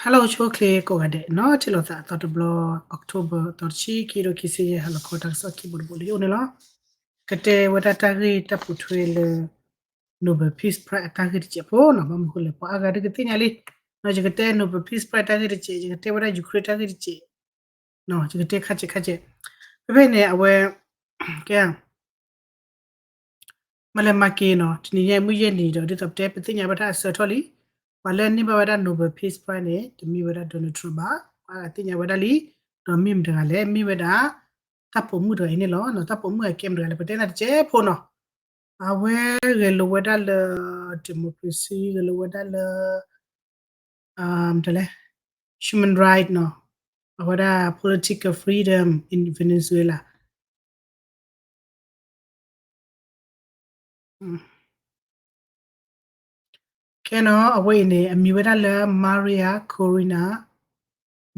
Hello ဆိချ့ကိးဂၤဒဲးနီၤ, ထံၣ်လိာ်သးအသီတဘျီ October သီတဆံ ခံကထိခံဆံယဲၢ် ဟါလီၤခီတၢ်ကစီၣ်ခံဘိတဘိလၢယအိၣ်န့ၣ်လီၤ. ကတဲဝဲဒၣ်တၢ်ဂ့ၢ်တၢ်ပိာ်ထွဲလၢ Nobel Peace Prize အတၢ်ဂ့ၢ်တစဲးဖိနီၤ, ဘၣ်မနုၤဃိလဲၣ် ပှၤအါဂၤဒုးကသ့ၣ်ညါလံ, ယကတဲ Nobel Peace Prize တၢ်ဂ့ၢ်တစဲး, ယကတဲဝဲဒၣ် Ukraine တၢ်ဂ့ၢ်တစဲး, ယကတဲခါစဲးခါစဲး, ဖဲဖဲန့ၣ် အဝဲ ကဲ မၤလဲၤမၤက့ၤနီၤ, တနံၤညါမုၢ်ယဲၢ်နံၤဒီး ဒ်သိးပတဲပသ့ၣ်ညါဝဲဒၣ်အဆၢထီၣ်လံ, ပှၤလၢအန့ၢ်ဘၣ်ဝဲဒၣ် Nobel Peace Prize န့ၣ် တမ့ၢ်ဝဲဒၣ် Donald Trump ဘၣ်, ပှၤသ့ၣ်ညါဝဲဒၣ်လံ, ဒီးမ့ၢ်မတၤတဂၤလဲၣ်, မ့ၢ်ဝဲဒၣ် တၢ်ပိာ်မုၣ်တဂၤအံၤန့ၣ်လီၤ, တၢ်ပိာ်မုၣ်အကဲမတၤတဂၤလဲၣ် ပတဲနၤတစဲးဖိနီၤ, အဝဲဂဲၤလိာ်ဝဲဒၣ်လၢ democracy ဂဲၤလိာ်ဝဲဒၣ်လၢ မတၤလဲၣ် human right နီၤ, အဝဲဒၣ် political freedom in Venezuela ကဲနီၤ, အဝဲအံၤန့ၣ် အမံၤဝဲဒၣ်လၢ Maria Corina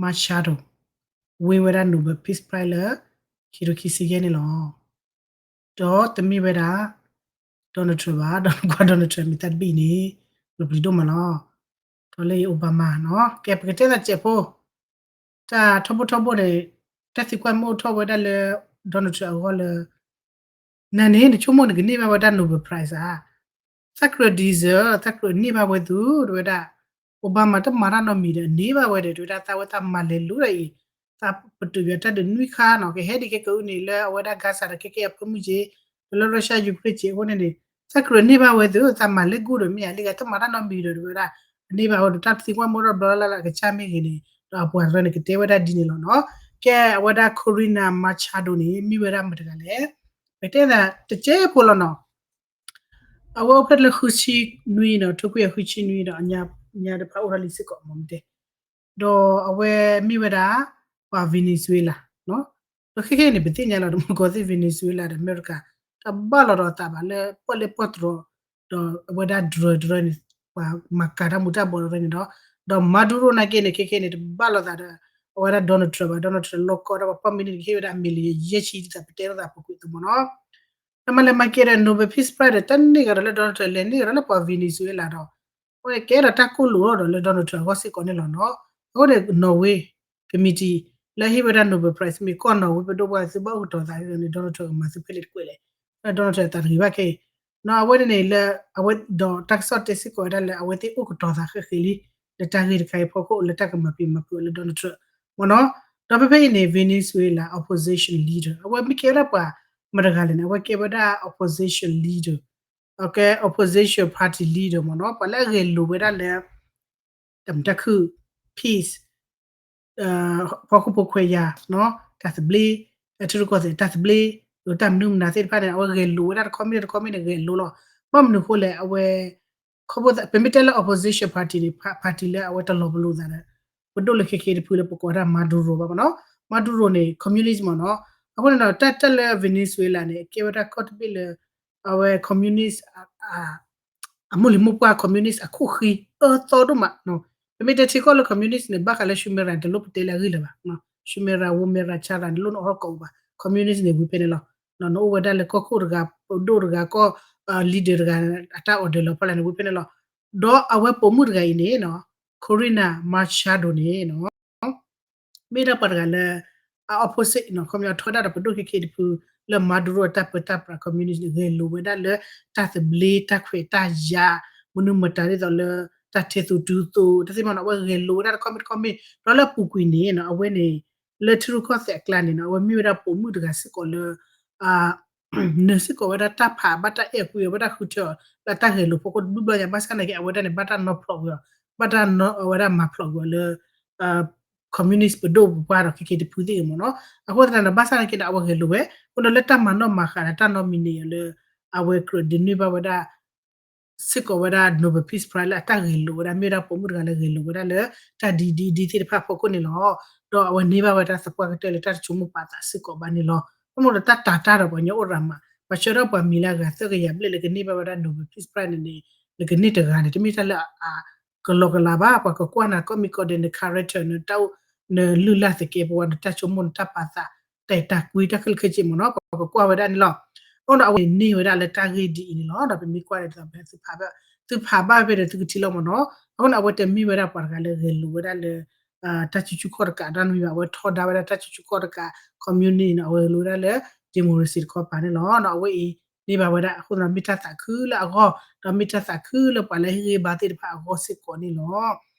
Machado, win ဝဲဒၣ် Nobel Peace Prize လၢ ခံကထိခံဆံယဲၢ်န့ၣ်လီၤ. ဒီးတမ့ၢ်ဝဲဒၣ် Donald Trump ဘၣ်, ဒီးနကွၢ် Donald Trump မ့ၢ်တၢ်တဘ့ၣ်အံၤန့ၣ် လီၤပျံၤဒိၣ်မးလီၤ. ဒီးလၢ Obama နီၤ, ကဲ ပကတဲသးစဲးဖိ, တၢ်ထီဘိထီဘိန့ၣ် တၢ်သံကွၢ်မ့ၢ်အိၣ်ထီၣ်ဝဲဒၣ်လၢ Donald Trump အဂီၢ်လၢ နၤန့ၣ် နဆိကမိၣ်နကန့ၢ်ဘၣ်ဝဲဒၣ် Nobel Prize ဧါ, သးကြၢး deserve, သးကြၢးန့ၢ်ဘၣ်ဝဲသု တဲဝဲဒၣ်, Obama တမၤတၢ်နီတမံၤဒီး အန့ၢ်ဘၣ်ဝဲဒီး တဲဝဲဒၣ် သးဝဲသးမၤလဲၤလိၤဒၣ်အံၤ, သးပတုာ်ယၤတၢ်ဒုးနွံခါနီၤ, ကဟဲဒ်ကဲကအိၣ်န့ၣ် လၢအဝဲဒၣ် Gaza ဒီး ခဲကဲအဖၢမုၢ်က့, ဒီးလၢ Russia Ukraine က့အဃိန့ၣ်န့ၣ်, သးကြၢးန့ၢ်ဘၣ်ဝဲသု သးမၤလၢဂုၢ်ဒီးမ့ၢ်ဧါ, လၢဂၤတမၤတၢ်နီတမံၤဒီး တဲဝဲဒၣ်, အန့ၢ်ဘၣ်ဝဲဒီး တၢ်သံကွၢ်မ့ၢ်အိၣ်ထီၣ်ဘျီလၢ်လၢ်လၢအကစၢ်မ့ၢ်ဂ့ၤန့ၣ် ဒီးအပှၤတရၢန့ၣ် ကတဲဝဲဒၣ်ဒ်န့ၣ်လီၤနီၤ. ကဲ အဝဲဒၣ် Corina Machado န့ၣ် မ့ၢ်ဝဲဒၣ်မတၤတဂၤလဲၣ်, ပတဲသးတစဲးဖိလီၤနီၤ. အဝဲအိၣ်ဖျဲၣ်လၢဃုဆံနွံနီၤ, ထိခွံကယၤဃုဆံနွံဒီး အညါတဖၣ်အိၣ်ထီၣ်လံစ့ၢ်ကီး မ့ၢ်တဲ, ဒီးအဝဲမ့ၢ်ဝဲဒၣ် ပှၤ Venezuela နီၤ, ဒီးခဲခဲအံၤန့ၣ် ပသ့ၣ်ညါလီၤ တမူကီၢ်သ့ၣ် Venezuela ဒီးအမဲရကၤ တဘၣ်လီၤဒီးသးဘၣ် လၢပှၢ်လၢပှၢ်တရီး, ဒီးအဝဲဒၣ်တရၢတရၢန့ၣ် ပှၤမၤကၤတၢ်မူၤတၢ်ဘှီးတရၢန့ၣ်ဒီး, ဒီး Maduro နာ်က့န့ၣ် ခဲခဲန့ၣ် တဘၣ်လီၤသးဒီး အဝဲဒၣ် Donald Trump ဘၣ်, Donald Trump လီၤကီဒီးပှၤပၢ်မံၤန့ၣ် ကဟ့ၣ်ဝဲဒၣ်အမံၤလၢယဲၢ်ဆံ ဒ်သိးပတဲလိာ်သးပူၤကွံာ်အသိးမ့ၢ်နီၤ. ဒီးမၤလဲၤမၤက့ၤဒီး Nobel Peace Prize ဒီး တၢ်န့ၢ်ဂၤဒီးလၢ Donald Trump လဲၤန့ၢ်ဂၤဒီးလၢပှၤ Venezuela ဒီး အဝဲကဲဒီးတၢ်ကိၢ်လိာ်ဒီးလၢ Donald Trump အဂီၢ်စ့ၢ်ကီးန့ၣ်လီၤနီၤ. အဃိန့ၣ် Nobel committee လၢဟ့ၣ်ဝဲဒၣ် Nobel Prize မ့ၢ်ကီၢ်နီၣ်ဝ့ပဒိၣ်ပှၢ် သုဘၣ်အိၣ်ကတီၤသးန့ၣ် Donald Trump ကမၤသုဖဲလဲၣ်တကွဲးလဲၣ်, Donald Trump သးတဂ့ၤဘၣ်ခဲအံၤ, နီၤအဝဲန့ၣ်န့ၣ်လၢ အဝဲဒီးတၢ်ကစီၣ်တဲစ့ၢ်ကီးဝဲဒၣ်လၢ အဝဲသ့ၣ်အိၣ်ကတီၤသးဃဲးဃဲးလံ လၢတၢ်ဂ့ၢ်တခါအံၤဖီခိၣ် လၢတၢ်ကမၤပျံၤမၤဖုးအီၤလၢ Donald Trump မ့ၢ်နီၤ. ဒီးဖဲဖဲအံၤန့ၣ် Venezuela opposition leader အဝဲမ့ၢ်ကဲဝဲဒၣ်ပှၤမတၤတဂၤလဲၣ်န့ၣ် အဝဲကဲဝဲဒၣ် opposition leader, အကဲ opposition party leader မ့ၢ်နီၤ, ပှၤလၢအဂဲၤလိာ်ဝဲဒၣ်လၢ တၢ်မုာ်တၢ်ခုၣ် peace, ဖီခိၣ်ဖိခွဲးယာ်, တၢ်သဘျ့, ထံရူၢ်ကီၢ်သဲးတၢ်သဘျ့, ဒီးတၢ်မနုၤမနုၤသ့ၣ်တဖၣ်န့ၣ် အဝဲဂဲၤလိာ်ဝဲဒၣ်တခီမ့ၢ်တခီမ့ၢ်န့ၣ် ဂဲၤလိာ်လီၤ. ဘၣ်မနုၤအဃိလဲၣ် အဝဲ ခီဖျိ ပမ့ၢ်တဲလၢ opposition party န့ၣ် party လၢအဝဲတလီၤပလိာ်သးဒီး ပဒိၣ်လၢခဲခဲတဖုလၢပကိးဝဲဒၣ် Maduro ဘၣ်မ့ၢ်နီၤ, Maduro န့ၣ် communist မ့ၢ်နီၤ, အဃိန့ၣ်ဒီး တၢ်တၢ်လၢ Venezuela န့ၣ် အကဲဝဲဒၣ်ကီၢ်တဘ့ၣ်လၢ အဝဲ communist အမိၢ်လံၤမိၢ်ပှၢ် communist အခိၣ်ဃံအၢသီဒိၣ်မး, ပမ့ၢ်တဲထံကီၢ်လၢ communist န့ၣ် ဘၣ်ဃးလၢ Sumera တလိၣ်ပတဲလၢအဂ့ၢ်လၢၤဘၣ်, Sumera ဝိ Mera ဆၢရၤ နလိၣ်နအီၣ်ထီၣ်ကိးပူၤဘၣ်, communist န့ၣ်ဝံၤဖဲန့ၣ်လီၤ. နအိၣ်ဝဲဒၣ်လၢကီၢ်ခိၣ်တဂၤ ပဒိၣ်တဂၤ ကီၢ် leader တဂၤ အတၢ် order လီၤဖီလာ်န့ၣ်ဝံၤဖဲန့ၣ်လီၤ. ဒီးအဝဲပိာ်မုၣ်တဂၤအံၤန့ၣ် Corina Machado န့ၣ် မ့ၢ်ဒၣ်ပှၤတဂၤလၢ အ opposite နီၤ, ခီပညီထီဒါဒီးပဒိၣ်ခဲခဲတဖု လၢ Maduro အတၢ်ပၢတၢ်ပြး communist န့ၣ် ဂဲၤလိာ်ဝဲဒၣ်လၢ တၢ်သဘျ့ တၢ်ခွဲးတၢ်ယာ် မနုၤမတၤဒ်သိးလၢ တၢ်ထဲသိးတုၤသိး တၢ်သ့ၣ်မနီၤ အဝဲဂဲၤလိာ်ဝဲဒၣ်တခီမ့ၢ်တခီမ့ၢ် ဒီးလၢအပူၤကွံာ်န့ၣ်နီၤ အဝဲန့ၣ် လၢထံရူၢ်ကီၢ်သဲးအကျါန့ၣ်နီၤ အဝဲမ့ၢ်ဝဲဒၣ်ပိာ်မုၣ်တဂၤစ့ၢ်ကီးလၢ နုာ်စ့ၢ်ကီးဝဲဒၣ်တၢ်ဖးဘၣ်တၢ်အဲၣ်ကွံာ်ဝဲဒၣ်ဃုထၢအီၤ လၢတၢ်ဂဲၤလိာ်ဖီခိၣ်တဘျီဘျီညါ ဘၣ်ဆၣ်နာ်က့ အဝဲဒၣ်န့ၣ် ဘၣ်တၢ်နီဖျိးကွံာ်အီၤ ဘၣ်တၢ်နီအဝဲဒၣ်မၤဖျိးကွံာ်အီၤလၢ communist ပဒိၣ်ပပှၢ်ဒီးခဲခဲတဖုသ့ၣ်ဂ့ၤမ့ၢ်နီၤ. အဃိသတးန့ၣ် ဘၣ်ဆၣ်နာ်က့ဒီး အဝဲဂဲၤလိာ်ဝဲ အဃိဒီးလၢတၢ်မၤနီၣ်မၤဃးဒီးတၢ်နီတမံၤန့ၣ်လၢ အဝဲကြၢးဒုးန့ၢ်ဘၣ်ဝဲဒၣ် စ့ၢ်ကီးဝဲဒၣ် Nobel Peace Prize လၢအတၢ်ဂဲၤလိာ်ဝဲဒၣ် မ့ၢ်ဝဲဒၣ်ပိာ်မုၣ်တဂၤလၢဂဲၤလိာ်ဝဲဒၣ်လၢ တၢ်ဒ်ဒ်ဒ်သ့ၣ်တဖၣ်အဖီခိၣ်န့ၣ်လီၤ. ဒီးအဝဲန့ၢ်ဘၣ်ဝဲဒၣ်သပှၢ်ကတၢၢ်လၢတၢ်တဆိကမိၣ်ပာ်သးစ့ၢ်ကီးဘၣ်န့ၣ်လီၤ. ဘၣ်မနုၤဒီးတၢ်တာ်တၢ်ဒီးပှၤကညီအိၣ်ရၤမး ပှၤဆှၢထီၣ်ပှၤမံၤလၢအဂၤသၢကယၤဘျဲၣ်လၢကန့ၢ်ဘၣ်ဝဲဒၣ် Nobel Peace Prize န့ၣ်န့ၣ် နကန့ၢ်တဂၤန့ၣ် တမ့ၢ်တၢ်လၢအကလီကလီဘၣ် ပှၤကကွၢ်နၤကိးမံၤကိးဒဲး န character နတၢ်အိၣ် နလုၢ်လၢ်သကဲးပဝး နတၢ်ဆိကမိၣ် နတၢ်ပာ်သး တၢ်အဲၣ်တၢ်ကွံ တၢ်ခဲလၢာ်ခဲဆ့မ့ၢ်နီၤ ပှၤကကွၢ်ဝဲဒၣ်န့ၣ်လီၤ. အဃိဒီးအဝဲန့ၣ်န့ၢ်ဝဲဒၣ်လၢတၢ်ဂ့ၢ်ဒ်အံၤန့ၣ်လီၤ. ဒီးပမ့ၢ်ကွၢ်ဒီးဒ်သိးပသုဖးဘၣ် သုဖးဘၣ်ဖဲဒီးသုကထံၣ်လီၤမ့ၢ်နီၤ. အဃိန့ၣ် အဝဲတမ့ၢ်ဝဲဒၣ်ပှၤတဂၤလၢဂဲၤလိာ်ဝဲဒၣ်လၢ တၢ်ကူၣ်ဆူၣ်ခီၣ်တကး တၢ်မ့ၢ်ဘၣ် အဝဲထီဒါဝဲဒၣ်တၢ်ကူၣ်ဆူၣ်ခီၣ်တကး communist နီၤ အဝဲဂဲၤလိာ်ဝဲဒၣ်လၢ democracy တခီပၤန့ၣ်လီၤ. ဒီးအဝဲအံၤန့ၢ်ဘၣ်ဝဲဒၣ် အဃိသတးဒီးမ့ၢ်တၢ်သးခုလၢအဂီၢ် ဒီးမ့ၢ်တၢ်သးခုလၢပှၤလၢဟ့ၣ်ဂံၢ်ဘါသ့ၣ်တဖၣ်အဂီၢ်စ့ၢ်ကီးန့ၣ်လီၤ.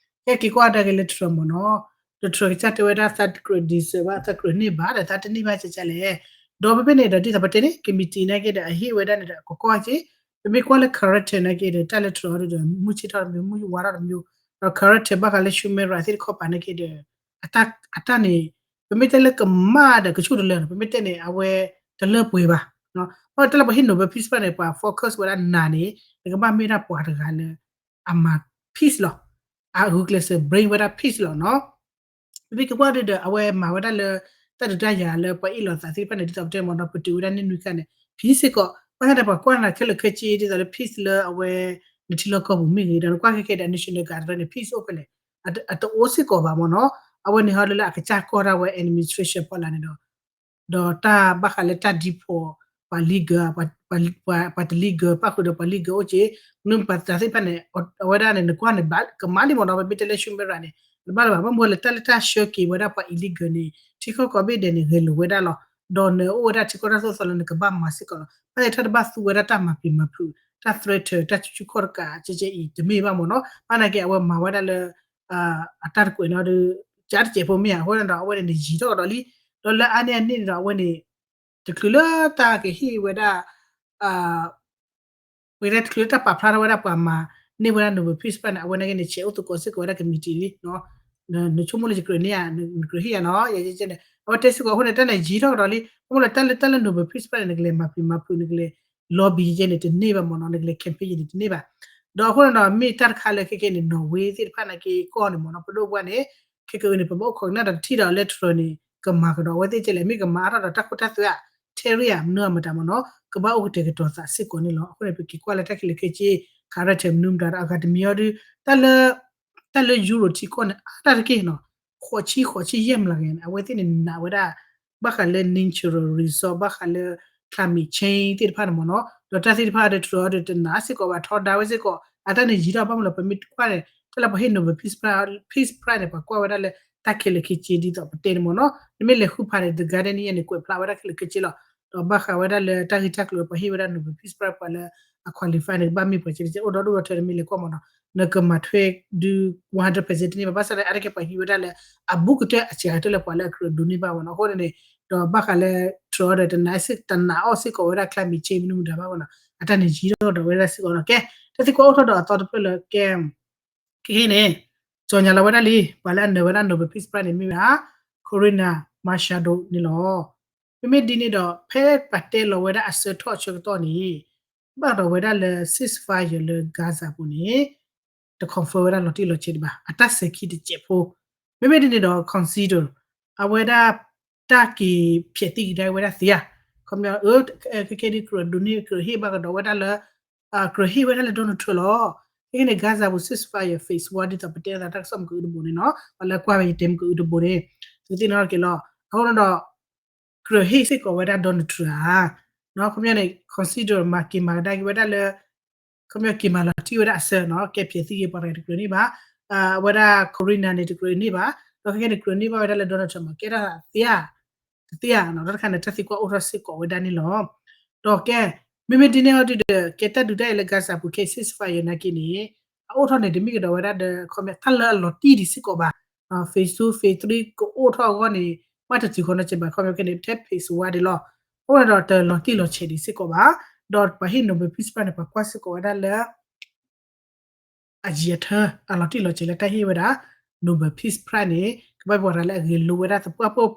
ကဲက့ၤကွၢ်တၢ်က့ၤလၢ Trump မ့ၢ်နီၤ, ဒီး Trump ကစၢ်တဲဝဲဒၣ်သးတကြၢး deserve ဘၣ် သးကြၢးန့ၢ်ဘၣ်ဒီးသးတန့ၢ်ဘၣ်ကကလဲၣ်. ဒီးဖဲဖဲန့ၣ်ဒီးဒ်သိးပတဲန့ၣ် committee နာ်က့ဒီးအဟ့ၣ်ဝဲဒၣ်န့ၣ်ဒီးကကွၢ်က့ၤ, ပမ့ၢ်ကွၢ်လၢ character နာ်က့ဒီး တၢ်လၢ Trump ဒီးမုၢ်ဆ့ၣ်ထီၣ်တမံၤ မုၢ်ဝါထီၣ်တမံၤ, ဒီး character ဘၣ်ဃးလၢ human right သ့ၣ်တခီပၤနာ်က့ဒီး အတၢ်န့ၣ် ပမ့ၢ်တဲလၢကမၣ်ဒီးကဆိၣ်တလၢနီၤ, ပမ့ၢ်တဲန့ၣ် အဝဲတလၢပှဲၤဘၣ်. အဝဲတၢ်လၢပှၤဟ့ၣ် Nobel Peace Prize န့ၣ် ပှၤ focus ဝဲဒၣ်နၤန့ၣ် နကဘၣ်မ့ၢ်ဒၣ်ပှၤတဂၤလၢ အမၤ peace လီၤ. အဂုာ်ကျဲးစၢး bring ဝဲဒၣ် peace လီၤနီၤ. ပမ့ၢ်ကကွၢ်ဒ်ဒီး အဝဲမၤဝဲဒၣ်လၢ တၢ်ဒုးတၢ်ယၤလၢပှၤအ့ၣ်လိာ်သးသ့ၣ်တဖၣ်န့ၣ် ဒ်သိးပတဲမ့ၢ်နီၤ ပတုာ်ဝဲဒၣ်န့ၢ်နွံခါန့ၣ် peace စ့ၢ်ကီး, ဘၣ်ဆၣ်ဒီးပှၤကွၢ်နၤခဲလၢာ်ခဲဆ့ ဒ်သိးလၢ peace လၢအဝဲ နထံလီၢ်ကီၢ်ပူၤမ့ၢ်ဂ့ၤ ဒီးနကွၢ်ခဲခဲဒီး National Guard န့ၣ် peace အိၣ်ဖဲလဲၣ်, အတအိၣ်စ့ၢ်ကီးဘၣ်မ့ၢ်နီၤ. အဝဲန့ၣ်ဟီဒ်လၢအကစၢ်ကီၢ်ဒၣ်ဝဲ administration ဖီလာ်န့ၣ်ဒီး ဒီးတၢ်ဘၣ်ဃးလၢတၢ် deport ပှၤ legal ပှၤတ legal ပၣ်ဃုာ်ဒီးပှၤ legal အိၣ်က့ၤ မနုၤပှၤသးသ့ၣ်တဖၣ်န့ၣ် အဝဲဒၣ်န့ၣ် နကွၢ်န့ၣ် ကမၣ်လံမ့ၢ်နီၤ ပမ့ၢ်တဲလၢ human right န့ၣ် တဘၣ်လၢၤဘၣ် ဘၣ်မနုၤလၢတၢ်လၢတၢ်ဆှၢက့ၤဝဲဒၣ်ပှၤ illegal န့ၣ် ထံကီၢ်ကိးဘ့ၣ်ဒဲးန့ၣ် ဂဲၤလိာ်ဝဲဒၣ်လီၤ. ဒီးနအိၣ်ဝဲဒၣ်ထံကီၢ်တၢ်သိၣ်တၢ်သီလၢနကဘၣ်မၤစ့ၢ်ကီးလီၤ. ဘၣ်ဆၣ်တၢ်တဘၣ်သူဝဲဒၣ်တၢ်မၤပျံၤမၤဖုး တၢ် threat တၢ်ကူၣ်ဆူၣ်ခီၣ်တကးကဲကဲအံၤ တမ့ၢ်ဘၣ်မ့ၢ်နီၤ. ဘၣ်နာ်က့ အဝဲမၤဝဲဒၣ်လၢ အတၢ်တကွဲးနီၤဒီး ကးတစဲးဖိမ့ၢ်ဧါ အဃိန့ၣ်ဒီး အဝဲန့ၣ်န့ၣ်ယံၤထီၣ်ကဒီးလံ. ဒီးလၢအါန့ၢ်အန့ၣ်န့ၣ်ဒီး အဝဲန့ၣ် တချုးလၢတၢ်ကဟ့ၣ်ဝဲဒၣ် ပကတဲတချုးလၢတၢ်ပာ်ဖျါထီၣ်ဝဲဒၣ်ပှၤမၤန့ၢ်ဝဲဒၣ် Nobel Peace Prize န့ၣ် အဝဲနာ်က့န့ၣ် ဆဲးအိၣ်သကိးစ့ၢ်ကီးဝဲဒၣ် committee လံ. နဆိကမိၣ်လၢယကြၢးန့ၢ်ဧါ နကြၢးဟ့ၣ်ယၤနီၤ ယဲန့ၣ် အဝဲတဲစ့ၢ်ကီးအဃိန့ၣ် တၢ်န့ၣ်ယံၤထီၣ်ကဒီးလံ. ဘၣ်မနုၤလၢတၢ်လၢ တၢ်လၢ Nobel Peace Prize န့ၣ် နကလဲၤမၤပျံၤမၤဖုး နကလဲၤ lobby ယဲန့ၣ် တန့ၢ်ဘၣ်မ့ၢ်နီၤ နကလဲၤ campaign ယဲန့ၣ် တန့ၢ်ဘၣ်. ဒီးအဃိန့ၣ်ဒီး မ့ၢ်တၢ်တခါလၢခဲကဲန့ၣ် Norway သ့ၣ်တဖၣ်နာ်က့ကီၢ်န့ၣ်မ့ၢ်နီၤ ပဒိၣ်ပှၢ်န့ၣ် ခဲကနံၣ်အံၤန့ၣ် ပဘၣ်အိၣ်ခိးကနၣ်ဒီးတထံၣ်ဒီးလၢ Trump န့ၣ် ကမၤကဒီးအဝဲသ့ၣ်ကဲလဲၣ် မ့ၢ်ကမၤအါထီၣ်ဒီးတၢ်ခိတၢ်သွဲဧါ tariff ဧါ မနုၤအမတၤမ့ၢ်နီၤ ကဘၣ်အိၣ်ကတဲာ်ကတီၤသးစ့ၢ်ကီးန့ၣ်လီၤ. အဃိန့ၣ် ပက့ၤကွၢ်လၢတၢ်ခဲလၢာ်ခဲဆ့ character မနုၤမတၤဒီး အဂၤတမံၤအီၤဒုး တၢ်လၢ တၢ်လၢ Europe ထံကီၢ်န့ၣ် အါတၢ်တက့ၢ်နီၤ ဃိးဆံ ဃိးဆံယဲၢ်မျးကယၤန့ၣ် အဝဲသ့ၣ်န့ၣ်နာ်ဝဲဒၣ် ဘၣ်ဃးလၢ nature resource ဘၣ်ဃးလၢ climate change သ့ၣ်တဖၣ်န့ၣ်မ့ၢ်နီၤ ဒီးတၢ်သ့ၣ်တဖၣ်ဒီး Trump ဒီးတနာ်စ့ၢ်ကီးဘၣ် ထီဒါဝဲစ့ၢ်ကီး အတၢ်န့ၣ်ယံၤထီၣ်ဘၣ်မ့ၢ်လီၤ ပမ့ၢ်ကွၢ်န့ၣ် တၢ်လၢပှၤဟ့ၣ် Nobel Peace Prize န့ၣ် ပှၤကွၢ်ဝဲဒၣ်လၢတၢ်ခဲလၢာ်ခဲဆ့ဒ်သိးပတဲန့ၣ်မ့ၢ်နီၤ နမ့ၢ်လဲၤဃုဖးန့ၣ် The Guardian န့ၣ် ကွဲးဖျါဝဲဒၣ်ခဲလၢာ်ခဲဆ့လီၤ. ဒီးဘၣ်ဃးဝဲဒၣ်လၢတၢ်ဂ့ၢ်တၢ်ကျိၤပှၤဟ့ၣ်ဝဲဒၣ် Nobel Peace Prize ပှၤလၢအ qualify န့ၣ် ကဘၣ်မ့ၢ်ပှၤကဲကဲအိၣ်ဒီဒူၣ်ဒီထၢ နမ့ၢ်လဲၤကွၢ်မ့ၢ်နီၤ နကမၤထွဲဒုး one hundred percent တန့ၢ်ဘၣ် ဘၣ်ဆၣ်ဒီးအါတက့ၢ်ပှၤဟံးဝဲဒၣ်လၢ အဘူးကတၢၢ်အစှၤကတၢၢ်လၢပှၤလၢအကြၢးဒိးန့ၢ်ဘၣ်ဝဲနီၤ အဃိန့ၣ်န့ၣ် ဒီးဘၣ်ဃးလၢ Trump ဒီးတနာ်စ့ၢ် တနာ်အီၣ်စ့ၢ်ကီးဝဲဒၣ် climate change မနုၤမတၤဘၣ်ဝဲနီၤ အတၢ်န့ၣ်ယံၤထီၣ်ဒီးဝဲဒၣ်စ့ၢ်ကီးနီၤ ကဲ တၢ်သံကွၢ်အိၣ်ထီၣ်ဒီးအသီတဖျၢၣ်လၢကဲ ခဲကနံၣ်အံၤန့ၣ် ကၠီၣ်ညါလီၤဝဲဒၣ်လံ ပှၤလၢအနၢၤဝဲဒၣ် Nobel Peace Prize န့ၣ်မ့ၢ်ဝဲဒၣ် Corina Machado န့ၣ်လီၤ. မ့မ့ၢ်ဒ်န့ၣ်ဒီး ဖဲပှၤတဲလီၤဝဲဒၣ်အဆၢထီၣ်အဆၢကတီၢ်န့ၣ် ဘၣ်ဒီးဝဲဒၣ်လၢ ceasefire လၢ Gaza ပူၤန့ၣ် တ confirm ဝဲဒၣ်လီၤတံၢ်လီၤဆဲးဒံးဘၣ် အတၢ်စဲၤခံတစဲးဖိ မ့မ့ၢ်ဒ်န့ၣ်ဒီး consider အဝဲဒၣ် တၢ်က့ၤဖျဲးသံကဒါဝဲဒၣ်သ့ဧါ ခီပညီ ခဲကဲဒ်ကြၢးဒိးန့ၢ်ကြၢးဟ့ၣ်ဘၣ်ကဒီးဝဲဒၣ်လၢ ကြၢးဟ့ၣ်ဝဲဒၣ်လၢ Donald Trump လီၤ. ခဲကနံၣ် Gaza ပူၤ ceasefire phase one ဒ်သိးပတဲသးတၢ်ကစီၣ်မ့ၢ်ကအုတဘိန့ၣ်နီၤ ပှၤလၢကွၢ်ဝဲယတဲမ့ၢ်ကအုတဘိန့ၣ် သုသ့ၣ်နီၣ်ထီၣ်က့ၤလီၤ. အဃိန့ၣ်ဒီး ကြၢးဟ့ၣ်စ့ၢ်ကီးဝဲဒၣ် Donald Trump ဧါ ခီပညီန့ၣ် consider မၤက့ၤမၤကဒါက့ၤဝဲဒၣ်လၢ ခီပညီက့ၤမၤလီၤတံၢ်ဝဲဒၣ်အဆၢနီၤ ကဲဖျဲးသံက့ၤပှၤတဂၤတကြၢးန့ၢ်ဘၣ် အဝဲဒၣ် Corina န့ၣ် တကြၢးန့ၢ်ဘၣ် ဒီးခဲကနံၣ်န့ၣ် ကြၢးန့ၢ်ဘၣ်ဝဲဒၣ်လၢ Donald Trump မ့ၢ်ကဲထီၣ်သ့ဧါ တသ့ဧါနီၤ ဒီးတခါန့ၣ် တၢ်သံကွၢ်အိၣ်ထီၣ်စ့ၢ်ကီးဝဲဒၣ်န့ၣ်လီၤ. ဒီးကဲ မ့မ့ၢ်ဒ်န့ၣ်အီၤဒုးဒီး ကဲတၢ်ဒုးတၢ်အံၤလၢ Gaza ပူၤခဲ ceasefire နာ်က့န့ၣ် အအိၣ်ထီၣ်န့ၣ် တမ့ၢ်ကဒီးဝဲဒၣ်ဒီး ခီပညီတၢ်လၢအလီၤတံၢ်ဒံးစ့ၢ်ကီးဘၣ် phase two phase three ကအိၣ်ထီၣ်အဂီၢ်န့ၣ် ဘၣ်တတုၤဃီနီတစဲးဘၣ် ခီပညီခဲန့ၣ် ထဲ phase one ဒံးလီၤ. အဃိန့ၣ်ဒီးတလီၤတံၢ်လီၤဆဲးဒံးစ့ၢ်ကီးဘၣ် ဒီးပှၤဟ့ၣ် Nobel Peace Prize န့ၣ် ပှၤကွၢ်စ့ၢ်ကီးဝဲဒၣ်လၢ အယံာ်အထၢ အလီၤတံၢ်လီၤဆဲးလၢတၢ်ဟ့ၣ်ဝဲဒၣ် Nobel Peace Prize န့ၣ် ကဘၣ်ပှၤတဂၤလၢအဂဲၤလိာ်ဝဲဒၣ်သပှၢ်ပှၢ်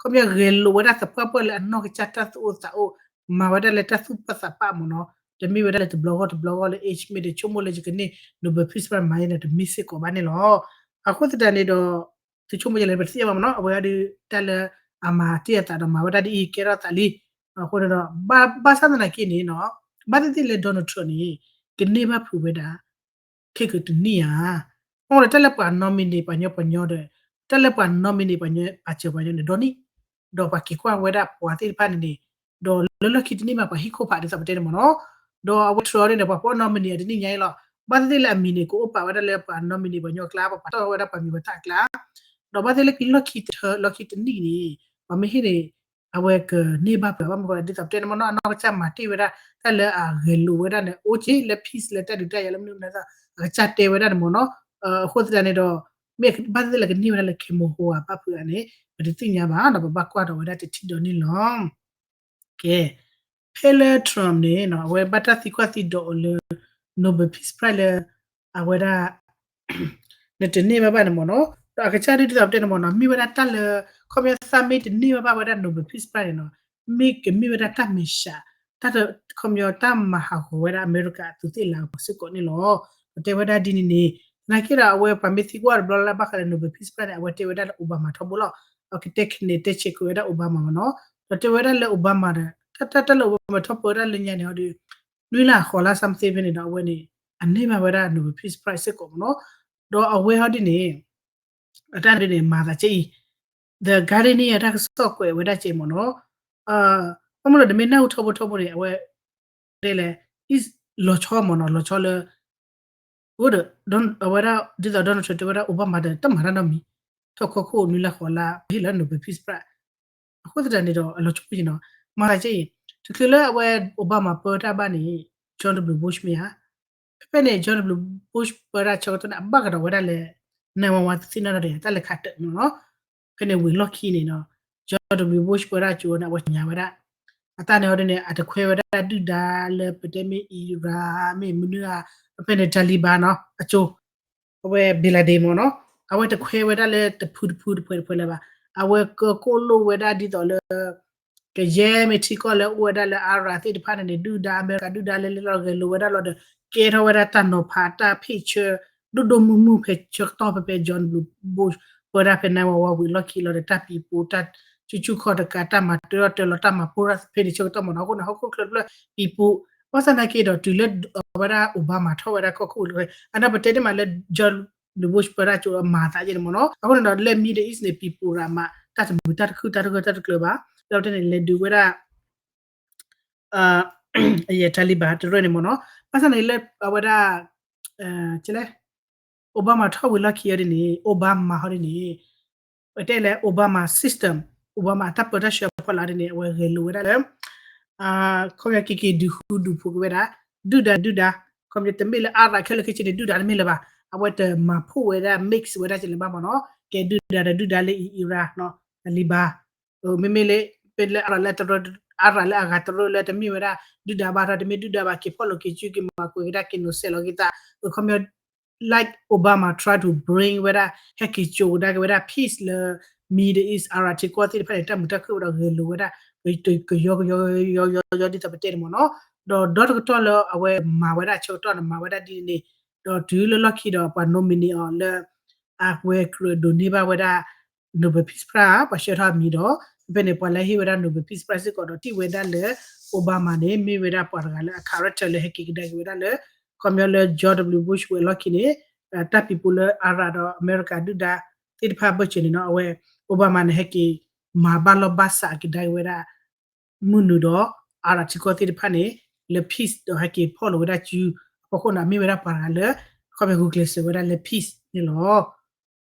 ခီပညီဂဲၤလိာ်ဝဲဒၣ်သပှၢ်ပှၢ်လၢအနီၢ်ကစၢ်တၢ်သူၣ်အိၣ်သးအိၣ် မၤဝဲဒၣ်လၢတၢ်သူၣ်ပာ်သးပာ်မ့ၢ်နီၤ တမ့ၢ်ဝဲဒၣ်လၢတဘျီဂီၢ်တဘျီဂီၢ်လၢ age မ့ၢ်ဒီးဆိကမိၣ်လၢယကန့ၢ် Nobel Peace Prize မၤယဲန့ၣ် တမ့ၢ်စ့ၢ်ကီးဘၣ်န့ၣ်လီၤ. အဃိသတးန့ၣ်ဒီး သုဆိကမိၣ်ယဲလၢပတသ့ၣ်ညါဘၣ်မ့ၢ်နီၤ အဝဲဒၣ်ဒုးတၢ်လၢအမၤတ့ၢ်အသးဒီးမၤဝဲဒၣ်ဒ်အံၤကဲထီၣ်သးလံ အဃိန့ၣ်ဒီး ဘၣ်ဆၣ်သနာ်က့န့ၣ်နီၤ ဘၣ်သ့ၣ်သ့ၣ်လၢ Donald Trump န့ၣ် ကန့ၢ်ဘၣ်ဖုးဝဲဒၣ် ခဲကတနံၣ်ဧါ အဃိန့ၣ် တၢ်လၢပှၤ nominate ပှၤညီပှၤညီဒီး တၢ်လၢပှၤ nominate ပှၤညီပှၤစၢၤပှၤညီန့ၣ် ဒီနံၣ် ဒီးပှၤက့ၤကွၢ်ဝဲဒၣ်ပှၤသ့ၣ်တဖၣ်န့ၣ်န့ၣ် ဒီးလၢလီၢ်ခံတနံၣ်မး ပှၤဟံၣ်ခိၣ်ဖးဒ်သိးပတဲန့ၣ်မ့ၢ်နီၤ ဒီးအဝဲ Trump န့ၣ်ဒီး ပှၤဖီၣ် nominate အတနံၣ်ညါအံၤလီၤ ဘၣ်သ့ၣ်သ့ၣ်လၢအမံၤန့ၣ် ကအိၣ်ပာ်ဝဲဒၣ်လၢပှၤ nominee ပှၤကညီကျါ ပှၤပာ်ထီၣ်ဝဲဒၣ်ပှၤမံၤပှၤသၣ်အကျါ, ဒီးဘၣ်သ့ၣ်လၢလီၢ်ခံတထၢ လီၢ်ခံတနံၣ်န့ၣ် ပှၤမ့ၢ်ဟ့ၣ်န့ၣ် အဝဲကန့ၢ်ဘၣ်ပှၤဘၣ်မနုၤဃိဒ်သိးပတဲန့ၣ်မ့ၢ်နီၤ အနီၢ်ကစၢ်မၤတ့ၢ်ဝဲဒၣ် တၢ်လၢအဂဲၤလိာ်ဝဲဒၣ်န့ၣ် အိၣ်က့ၤလၢ peace လၢတၢ်ဒုးတၢ်ယၤလၢမနုၤမနုၤ အကစၢ်တဲဝဲဒၣ်န့ၣ်မ့ၢ်နီၤ, အဃိသတးန့ၣ်ဒီး မ့ၢ်ဘၣ်သ့ၣ်သ့ၣ်လၢကန့ၢ်ဝဲဒၣ်လၢ Kamala Harris ဘၣ်ဖုးဧါန့ၣ် ပတသ့ၣ်ညါဘၣ်နီၤ ပဘၣ်ကွၢ်ဒီးဝဲဒၣ်တထံၣ်ဒီးန့ၣ်လီၤ. ကဲ ဖဲလၢ Trump န့ၣ်နီၤ အဝဲဘၣ်တၢ်သံကွၢ်သံဒိးအီၤလၢ Nobel Peace Prize လၢ အဝဲဒၣ် နတန့ၢ်ဘၣ်ဘၣ်န့ၣ်မ့ၢ်နီၤ, ဒီးအကစၢ်ဒ်သိးပတဲန့ၣ်မ့ၢ်နီၤ မ့ၢ်ဝဲဒၣ်တၢ်လၢ ခီပညီသးမ့ၢ်တန့ၢ်ဘၣ်ဘၣ်ဝဲဒၣ် Nobel Peace Prize န့ၣ်နီၤ မ့ၢ်ကမ့ၢ်ဝဲဒၣ်တၢ်မဲာ်ဆှး တၢ်တ ခီပညီတၢ်မၤဟးဂီၤဝဲဒၣ်အမဲရကၤအသူးသ့ၣ်လၤကပီၤစ့ၢ်ကီးန့ၣ်လီၤ. ပတဲဝဲဒၣ်ဒ်န့ၣ်န့ၣ် သနာ်က့ဒီးအဝဲပှၤမ့ၢ်သံကွၢ်တဘျီလၢဘၣ်ဃးလၢ Nobel Peace Prize န့ၣ် အဝဲတဲဝဲဒၣ်လၢ Obama ထီဘိလီၤ. အကတဲခဲန့ၣ် တဲဆဲးကွံာ်ဝဲဒၣ် Obama မ့ၢ်နီၤ, ဒီးတဲဝဲဒၣ်လၢ Obama ဒီး တၢ်တၢ်လၢ Obama ထီၣ်ပၢဝဲဒၣ်လၢညါန့ၣ်ဟီဒီး နွံလၢအဃိးလါ something ဖဲန့ၣ်ဒီး အဝဲန့ၣ် အန့ၢ်ဘၣ်ဝဲဒၣ် Nobel Peace Prize စ့ၢ်ကီးမ့ၢ်နီၤ, ဒီးအဝဲဟီဒ်န့ၣ် အတၢ်န့ၣ်မၤသးကဲအံၤ The Guardian န့ၣ် အတၢ်ကစီၣ်ကွဲးဝဲဒၣ်ကဲမ့ၢ်နီၤ, ဘၣ်မနုၤဒီး တမ့ၢ်နၢ်ဟူထီဘိထီဘိန့ၣ် အဝဲ တဲလဲၣ် လီၤဆီမ့ၢ်နီၤ လီၤဆီလၢ အိၣ်ဒီး အဝဲဒၣ် ဒ်သိး Donald Trump တဲဝဲဒၣ် Obama ဒီး တၢ်မၤတၢ်နီတမံၤ ထီၣ်ခီခိၣ်နွံလၢဃိးလါ ပဟ့ၣ်လီၤ Nobel Peace Prize အဃိသတးန့ၣ်ဒီး အလီၤဆီက့နီၤ, မၤသးကဲအံၤ တချုးလၢအဝဲ Obama ပၢတၢ်ဘၣ်န့ၣ် George W Bush မ့ၢ်ဧါ, ဖဲဖဲန့ၣ် George W Bush ပၢတၢ်ဆၢကတီၢ်န့ၣ် အဘၣ်ကဒီးဝဲဒၣ်လၢ nine one one သ့ၣ်နီၣ်ဒီး တၢ်လဲၤခးတၢၣ်မ့ၢ်နီၤ, ဖဲန့ၣ်ဝံၤလီၢ်ခံန့ၣ်နီၤ George W Bush ပၢတၢ်ကၠိန့ၣ် အဝဲညါဝဲဒၣ် အတၢ်န့ၣ်ဟီဒ်န့ၣ် အတခွဲဝဲဒၣ်ဒုၣ်ဒါလၢပတဲမ့ၢ် Iraq မ့ၢ်မနုၤဧါ, ဖဲဖဲန့ၣ် Taliban နီၤ အကၠိ အဝဲ Bin Laden မ့ၢ်နီၤ, အဝဲတခွဲဝဲဒၣ်လၢတဖုတဖုတဖုတဖုလၢၤဘၣ်, အဝဲကကိၣ်လိာ်ဝဲဒၣ်ဒ်သိးလၢ ကယဲၢ်မ့ၢ်ထံကီၢ်လၢအိၣ်ဝဲဒၣ်လၢ Iraq သ့ၣ်တဖၣ်န့ၣ်န့ၣ် ဒုၣ်ဒါအမဲရကၤဒုၣ်ဒါလၢလဲၤလီၤဂဲၤလိာ်ဝဲဒၣ်လီၤဒီး ကဲထီၣ်ဝဲဒၣ်တၢ်နီၤဖးတၢ်ဖ့ၣ်ဆၢ ဒိၣ်ဒိၣ်မုၢ်မုၢ်ဖဲဆၢကတီၢ်ဖဲဖဲ George W Bush ပၢတၢ်ဖဲ nine one one ဝံၤလီၢ်ခံလီၤဒီး တၢ်ပံၤပူၤတၢ် ဆူၣ်ဆူၣ်ခီၣ်တကး တၢ်မၤတၢထီၣ်တၢလီၤ တၢ်မၤပိၢ်တၢ်ဖဲန့ၣ်ဆၢကတီၢ်မ့ၢ်နီၤ, အဃိန့ၣ် ဟီၣ်ခိၣ်ချၢတဖျၢၣ်ပံၤပူၤ, ဘၣ်ဆၣ်သနာ်က့ဒီး တုၤလၢအဝဲဒၣ် Obama ထီၣ်ဝဲဒၣ်ကီၢ်ခိၣ်လၢ အန့ၣ်ပတဲန့ၣ်မးလၢ George W Bush ပၢတၢ်ကၠိအမၤသးယဲန့ၣ်မ့ၢ်နီၤ, အဃိန့ၣ်ဒီးလၢ Middle East န့ၣ် ပံၤပူၤရၤမး တၢ်တမုာ်တၢ်တခုၣ်တၢ်တဂၢၢ်တၢ်တကျၢၤဘၣ်, ဒီးပတဲန့ၣ် လဲၤဒုးဝဲဒၣ် အယဲၢ် Taliban တရၢန့ၣ်မ့ၢ်နီၤ, ဘၣ်ဆၣ်န့ၣ်လၢအဝဲဒၣ် ကလဲၣ် Obama ထီၣ်ဝံၤလီၢ်ခံဟီဒ်န့ၣ် Obama ဟီဒ်န့ၣ် ပတဲလၢ Obama system, Obama အတၢ်ပၢတၢ်ဆှၢဖီလာ်ဒ်န့ၣ် အဝဲဂဲၤလိာ်ဝဲဒၣ်လၢ ခီပညီက့ၤက့ၤဒုးဃူဒုးဖိးက့ၤဝဲဒၣ် ဒုၣ်ဒါဒုၣ်ဒါ, ခီပညီတမ့ၢ်လၢ Iraq ခဲလၢာ်ခဲဆ့န့ၣ် ဒုၣ်ဒါတမ့ၢ်လၢၤဘၣ်, အဝဲတမၤဖှိၣ်ဝဲဒၣ် mix ဝဲဒၣ်ကလဲၣ်ဘၣ်မ့ၢ်နီၤ, ကဲဒုၣ်ဒါဒီးဒုၣ်ဒါလၢ Iraq နီၤ Taliban မ့မ့ၢ်လၢ ဖဲလၢ Iraq လၢတရၢ Iraq လၢအဂၤတရၢလၢတမ့ၢ်ဝဲဒၣ် ဒုၣ်ဒါဘၣ်ထီၣ် တမ့ၢ်ဒုၣ်ဒါဘၣ် က့ၤဖီၣ်လိာ်က့ၤစုက့ၤမၤကွံာ်က့ၤတၢ် က့ၤနိးစဲးလီၤက့ၤသး ခီပညီ like Obama try to bring ဝဲဒၣ် ဟဲက့ၤကၠိကဒါက့ၤဝဲဒၣ် peace လၢ Middle East Iraq ထံကီၢ်သ့ၣ်တဖၣ်န့ၣ် တၢ်မုာ်တၢ်ခုၣ်ဝဲဒီးဂဲၤလိာ်ဝဲဒၣ် ကယီကယီကယီကယီကယီဒ်သိးပတဲန့ၣ်မ့ၢ်နီၤ, ဒီးဒီတကတီၢ်လၢအဝဲမၤဝဲဒၣ်ဆၢကတီၢ်န့ၣ် မၤဝဲဒၣ်ဒ်န့ၣ်, ဒီးတုၤလၢလီၢ်ခံဒီးပှၤ nominate အီၤလၢ အဝဲကြၢးဒိးန့ၢ်ဘၣ်ဝဲဒၣ် Nobel Peace Prize ပှၤဆှၢထီၣ်အမံၤဒီး ဖဲဖဲန့ၣ် ပှၤလၢဟ့ၣ်ဝဲဒၣ် Nobel Peace Prize စ့ၢ်ကီးဒီးထံၣ်ဝဲဒၣ်လၢ Obama န့ၣ် မ့ၢ်ဝဲဒၣ်ပှၤတဂၤလၢအ character လၢဟဲက့ၤကဒါက့ၤဝဲဒၣ်လၢ ခီပညီလၢ George W Bush ဝံၤအလီၢ်ခံန့ၣ် တၢ်ပံၤပူၤလၢ Iraq ဒီးအမဲရကၤဒုၣ်ဒါသ့ၣ်တဖၣ်အဘၢၣ်စၢၤန့ၣ်နီၤ အဝဲ Obama န့ၣ် ဟဲက့ၤမၤဘၣ်လီၢ်ဘၣ်စးကဒါက့ၤဝဲဒၣ် မုၢ်နုာ်ဒီး Iraq ထံကီၢ်သ့ၣ်တဖၣ်န့ၣ် လၢ peace ဒီးဟဲက့ၤဖီၣ်လိာ်ဝဲဒၣ်စု အဖီခိၣ်န့ၣ် မ့ၢ်ဝဲဒၣ်ပှၤတဂၤလၢ ခီပညီဂုာ်ကျဲးစၢးဝဲဒၣ်လၢ peace န့ၣ်လီၤ.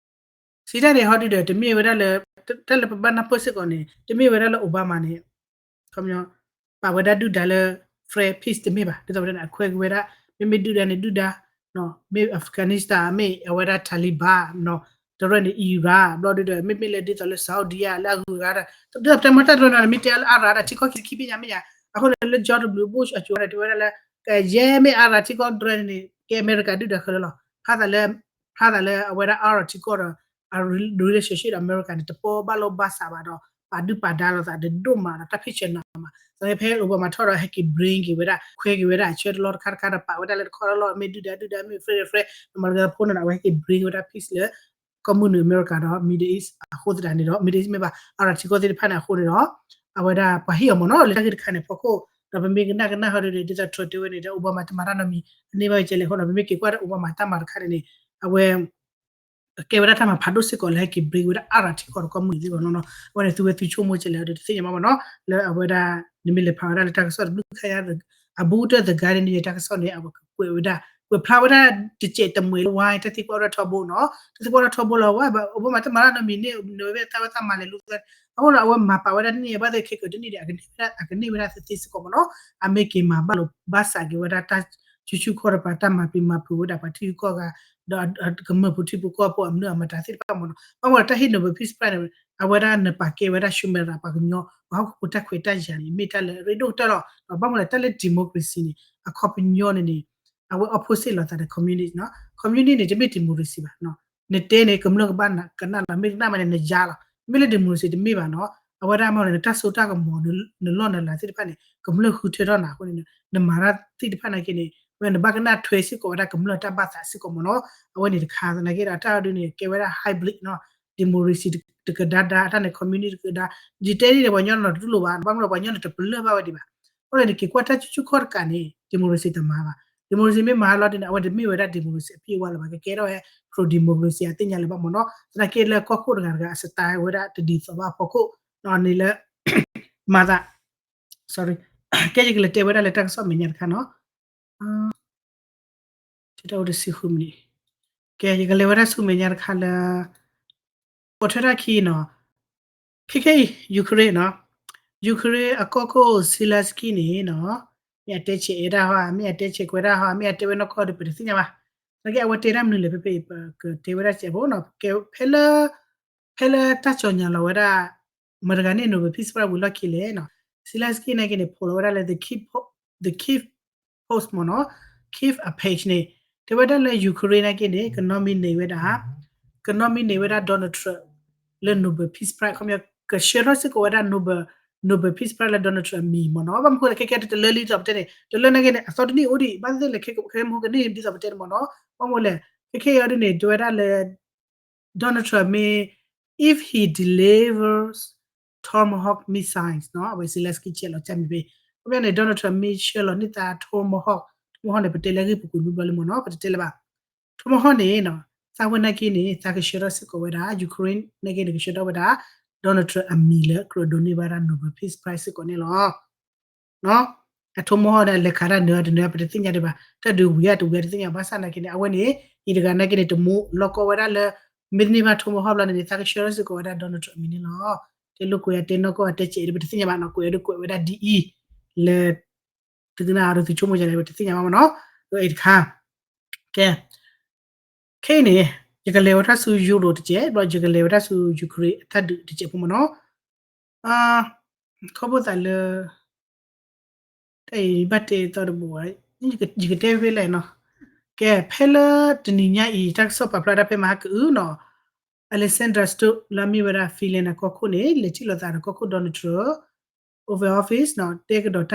စံးတၢ်န့ၣ်ဟီဒုဒီး တမ့ၢ်ဝဲဒၣ်လၢ တၢ်လၢပဘၣ်နၢ်ပၢၢ်စ့ၢ်ကီးန့ၣ် တမ့ၢ်ဝဲဒၣ်လၢ Obama န့ၣ် ခီပညီ ပာ်ဝဲဒၣ်ဒုၣ်ဒါလၢ friend peace တမ့ၢ်ဘၣ် ဒ်သိးပတဲန့ၣ် အခွဲက့ၤဝဲဒၣ် မ့မ့ၢ်ဒုၣ်ဒါန့ၣ်ဒုၣ်ဒါ မ့ၢ် Afghanistan မ့ၢ်အဝဲဒၣ် Taliban တရၢန့ၣ် Iraq ဘျီဒုဒီး မ့မ့ၢ်လၢဒ်သိးလၢ Saudi လၢအဂုၤအဂၤဒီး ဒ်သိးပတဲမ့ၢ်တၢ်တရၢန့ၣ် မ့ၢ်တဲလၢ Iraq ဒီးထံကီၢ်ခံဆံခံဘ့ၣ်ညါမ့ၢ်ညါ အဃိန့ၣ်လၢ George W Bush အကၠိၤဝဲဒၣ်တဲဝဲဒၣ်လၢ ကယဲၢ်မ့ၢ် Iraq ထံကီၢ်တရၢန့ၣ် ကဲအမဲရကၤဒုၣ်ဒါခဲလၢာ်လီၤ. ဖးသးလၢ ဖးသးလၢအဝဲဒၣ် Iraq ထံကီၢ်ဒီး အ relationship ဒီးအမဲရကၤန့ၣ် တပီဘၣ်လီၢ်ဘၣ်စးဘၣ်ဒီး ပာ်ဒုၣ်ပာ်ဒါလိာ်သးဒိၣ်မးဒီး တၢ်ဖ့ၣ်ဆၢနးမး သနာ်က့ဖဲ Obama ထီၣ်ဒီး ဟဲက့ၤ bring က့ၤဝဲဒၣ် ခွဲက့ၤဝဲဒၣ်အဆၢတလီၢ်တခါတခါဒီး ပာ်ဝဲဒၣ်လၢတခီတလီၢ် မ့ၢ်ဒုၣ်ဒါဒုၣ်ဒါ မ့ၢ် friend friend မ့ၢ်လၢဖိန့ၣ်ဒီး အဝဲဟဲက့ၤ bring ဝဲဒၣ် peace လၢ ကီၢ်မုၢ်နုာ်အမဲရကၤဒီး Middle East အဃိသတးန့ၣ်ဒီး Middle East မ့ၢ်ဘၣ် Iraq ထံကီၢ်သ့ၣ်တဖၣ်န့ၣ်အဃိန့ၣ်ဒီး အဝဲဒၣ်ပှၤဟ့ၣ်အီၤမ့ၢ်နီၤ လၢတၢ်ဂ့ၢ်တခါန့ၣ်ဖီခိၣ် ဒီးပမ့ၢ်ကနၣ်ကနၣ်ဟီဒုဒီး ဒ်သိး Trump တဲဝဲန့ၣ်ဒီး Obama တမၤတၢ်နီတမံၤ အန့ၢ်ဘၣ်ကဲလဲၣ်အဃိဒီး ပမ့ၢ်က့ၤကွၢ်ဒီး Obama တၢ်မၤတခါန့ၣ်န့ၣ် အဝဲ ကဲဝဲဒၣ်တၢ်မၤဖးဒိၣ်စ့ၢ်ကီးလၢဟဲက့ၤ bring ဝဲဒၣ် Iraq ထံကီၢ်ဒီးကီၢ်မုၢ်နုာ်စ့ၢ်ကီးနီၤနီၤ အဝဲန့ၣ်သုဝဲသုဆိကမိၣ်ကဲလဲၣ်ဒီး တသ့ၣ်ညါဘၣ်မ့ၢ်နီၤ လၢအဝဲဒၣ် နမ့ၢ်လဲၤဖးဝဲဒၣ်လၢတၢ်ကစီၣ်တဘျုးခါယါ အဘူးကတၢၢ် The Guardian န့ၣ် တၢ်ကစီၣ်န့ၣ် အဝဲကကွဲးဝဲဒၣ် ကွဲးဖျါဝဲဒၣ်တစဲးတမှဲးလၢ why တၢ်သံကွၢ်အိၣ်ထီဘိနီၤ, တၢ်သံကွၢ်အိၣ်ထီဘိလီၤ why ဘၣ်အိၣ်ဘၣ်မၤတမၤတၢ်နီတမံၤန့ၣ် နဝဲသးဝဲသးမၤလဲၤလူၤသး, အဃိဒီးအဝဲမၤပာ်ဝဲဒၣ်တနံၣ်အံၤ ဘၣ်သ့ၣ်ခဲကတနံၣ်ဒီး အကန့ၢ်ဝဲဒၣ်သ့သ့စ့ၢ်ကီးမ့ၢ်နီၤ, အမ့ၢ်က့ၤမၤဘၣ်လိာ်ဘၣ်စးက့ၤဝဲဒၣ်တၢ်ဆူၣ်ဆူၣ်ခီၣ်တပၤ တၢ်မၤပျံၤမၤဖုးဝဲဒၣ်ပှၤထံဂုၤကီၢ်ဂၤ ဒီးကမၢၢ်ဖိထံဖိကီၢ်ဖိအမနုၤအမတၤသ့ၣ်တဖၣ်မ့ၢ်နီၤ, ဘၣ်မနုၤလဲၣ် တၢ်ဟ့ၣ် Nobel Peace Prize န့ၣ် အဝဲဒၣ်နပာ်ကဲဝဲဒၣ် Sumera ပှၤကညီ ပှၤဟီၣ်ခိၣ်ဖိတၢ်ခွဲးတၢ်ယာ်န့ၣ် မ့ၢ်တၢ်လၢအရ့ဒိၣ်ကတၢၢ်လီၤ. ဘၣ်မနုၤလဲၣ် တၢ်လၢ democracy န့ၣ် အခီပညီန့ၣ်န့ၣ် အဝဲ opposite လိာ်သးဒီး communist နီၤ, communist န့ၣ် တမ့ၢ် democracy ဘၣ်နီၤ, နတဲန့ၣ် ကမျၢၢ်ကဘၣ်ကနၣ်လီၤ မ့ၢ်ကနၣ်မးန့ၣ် နယါလီၤ, မ့ၢ်လၢ democracy တမ့ၢ်ဘၣ်နီၤ, အဝဲဒၣ်မ့ၢ်န့ၣ် နတၢ်စိတၢ်ကမီၤ နလီၢ်နလၤသ့ၣ်တဖၣ်န့ၣ် ကမျၢၢ်ဃုထၢထီၣ်နၤအဃိန့ၣ် နမၤတၢ်သ့ၣ်တဖၣ်နာ်က့န့ၣ် ဝဲနဘၣ်ကနၣ်ထွဲစ့ၢ်ကီးဝဲဒၣ်ကမျၢၢ်တၢ်ဘၣ်သးစ့ၢ်ကီးမ့ၢ်နီၤ, အဝဲန့ၣ်တခါသနာ်က့ဒီး တၢ်အဒုန့ၣ် ကဲဝဲဒၣ် hybrid နီၤ, democracy တကဒါဒါ တၢ်န့ၣ် communist တကဒါ, ယတဲဒ်န့ၣ် ပှၤကညီန့ၣ်တတူၢ်လိာ်ဘၣ်, ဘၣ်မနုၤလဲၣ် ပှၤကညီန့ၣ်တပလၢၢ်ဘၣ်ဝဲဒံးဘၣ်, အဃိန့ၣ် နက့ၤကွၢ်တၢ်ဆူၣ်ဆူၣ်ခီၣ်တကးန့ၣ် democracy တမၤဘၣ်, democracy မ့ၢ်မၤလီၤဒ်န့ၣ် အဝဲတမ့ၢ်ဝဲဒၣ် democracy အပြည့်အဝလၢၤဘၣ်, ကကဲထီၣ်ဝဲ pro democracy အသ့ၣ်ညါလၢၤဘၣ်မ့ၢ်နီၤ, သနာ်က့လၢကီၢ်ခိၣ်တဂၤတဂၤအ style ဝဲဒၣ်တဒ်သိးဘၣ်အဖီခိၣ်, န့ၣ်လၢ မၤသး sorry ကဲ ယကလဲၤတဲဝဲဒၣ်လၢတၢ်ကစီၣ်မဲာ်ညါတခါနီၤ, တၢ်အိၣ်တဆံဃုမံးနံး, ကဲ ယကလဲၤဝဲဒၣ်ဆူမဲာ်ညါတခါလၢ ပိာ်ထွဲတၢ်ခံနီၤ, ခဲခဲအံၤ Ukraine နီၤ, Ukraine အကီၢ်ခိၣ် Zelensky န့ၣ်နီၤ, မ့ၢ်အတဲဆဲးအဲၣ်ဒၣ်ဟီ မ့ၢ်အတဲဆဲးကွဲးဒၣ်ဟီ မ့ၢ်အတဲဝဲနီၢ်ကီၢ်ဒီး ပတသ့ၣ်ညါဘၣ်, သနာ်က့အဝဲတဲတၢ်မနုၤလဲၣ် ဖဲဖဲအံၤ ပကတဲဝဲဒၣ်စဲးဖိနီၤ, ကဲ ဖဲလၢ ဖဲလၢတၢ်စီၤညါလီၤဝဲဒၣ် မတၤတဂၤန့ၣ် Nobel Peace Prize ဝံၤလီၢ်ခံလဲၣ်နီၤ, Zelensky နာ်က့န့ၣ် ဖိးလီၤဝဲဒၣ်လၢ the Kyiv Post မ့ၢ်နီၤ, Kyiv အ page န့ၣ် တဲဝဲဒၣ်လၢ Ukraine နာ်က့န့ၣ် က nominate ဝဲဒၣ် က nominate ဝဲဒၣ် Donald Trump လၢ Nobel Peace Prize ခီပညီ ကဆှၢထီၣ်စ့ၢ်ကီးဝဲဒၣ် Nobel Nobel Peace Prize လၢ Donald Trump အမံၤမ့ၢ်နီၤ, ဘၣ်မနုၤဃိလဲၣ် ခဲခဲတလၢလံဒ်သိးပတဲန့ၣ် တလၢနာ်က့န့ၣ် အသီတနံၣ်အိၣ်ဒံး ဘၣ်သ့ၣ်သ့ၣ်လဲၣ် ခဲမဟိကန့ၢ်ဒ်သိးပတဲန့ၣ်မ့ၢ်နီၤ, ဘၣ်မနုၤလဲၣ် ခဲခဲအံၤဒ်န့ၣ် တဲဝဲဒၣ်လၢ Donald Trump မ့ၢ် if he delivers Tomahawk missiles နီၤ, အဝဲ Zelensky ဆဲးလီၤကၢ်မံၤဖဲ ခီပညီန့ၣ် Donald Trump မ့ၢ်ဆှၢလီၤန့ၢ်သး Tomahawk, Tomahawk န့ၣ် ပတဲလၢအဂ့ၢ်ပူၤကွံာ်ဘျီဘျီလံမ့ၢ်နီၤ, ပတတဲလၢၤဘၣ် Tomahawk န့ၣ်နီၤ, သးဝဲနာ်က့န့ၣ် သးကဆှၢထီၣ်စ့ၢ်ကီးဝဲဒၣ် Ukraine နာ်က့န့ၣ် ကဆှၢထီၣ်ဝဲဒၣ် Donald Trump အမံၤလၢကြၢးဒိးန့ၢ်ဘၣ်ဒၣ် Nobel Peace Prize စ့ၢ်ကီးန့ၣ်လီၤ. အ Tomahawk န့ၣ် အလဲၤခးတၢ်နၢၤတနၢၤ ပတသ့ၣ်ညါဒံးဘၣ်, တၢ်ဒုးဝံၤဧါတဝံၤဧါတသ့ၣ်ညါဘၣ်ဆၣ်နာ်က့န့ၣ် အဝဲန့ၣ် အံၤတဂၤနာ်က့န့ၣ် တမူလီၢ်ကီၢ်ဝဲဒၣ်လၢ မ့ၢ်တန့ၢ်ဘၣ် Tomahawk ဘျီန့ၣ်န့ၣ် သးကဆှၢထီၣ်စ့ၢ်ကီးဝဲဒၣ် Donald Trump အမံၤန့ၣ်လီၤ. တဲလိာ်ကွဲးအတဲနီၢ်ကီၢ်အတဲစဲးဒီး ပတသ့ၣ်ညါဘၣ်နီၤ, ကွဲးဒုးကွဲးဝဲဒၣ်ဒ်အံၤ လၢ သုကနၣ်အီၤဒီးသုဆိကမိၣ်ယၤန့ၣ် ပတသ့ၣ်ညါဘၣ်မ့ၢ်နီၤ, ဒီးအံၤတခါ ကဲ ခဲအံၤန့ၣ် ယကလဲၤဝဲဒၣ်ဆူ Europe တစဲး ဒီးယကလဲၤဝဲဒၣ်ဆူ Ukraine အတၢ်ဒုးတစဲးဖိမ့ၢ်နီၤ, ခီဖျိသးလၢ တၢ်အံၤဘၣ်တဲသီတဘိ ယကတဲဖဲလဲၣ်နီၤ, ကဲ ဖဲလၢတနံၤညါအံၤ တၢ်ကစီၣ်ပာ်ဖျါဒၣ်ဖဲမဟါကအုနီၤ, Alexander Stubb လၢအမ့ၢ်ဝဲဒၣ် Finland အကီၢ်ခိၣ်န့ၣ် လဲၤထံၣ်လိာ်သးဒီးကီၢ်ခိၣ် Donald Trump Oval Office နီၤ, တဲကဒီးတၢ်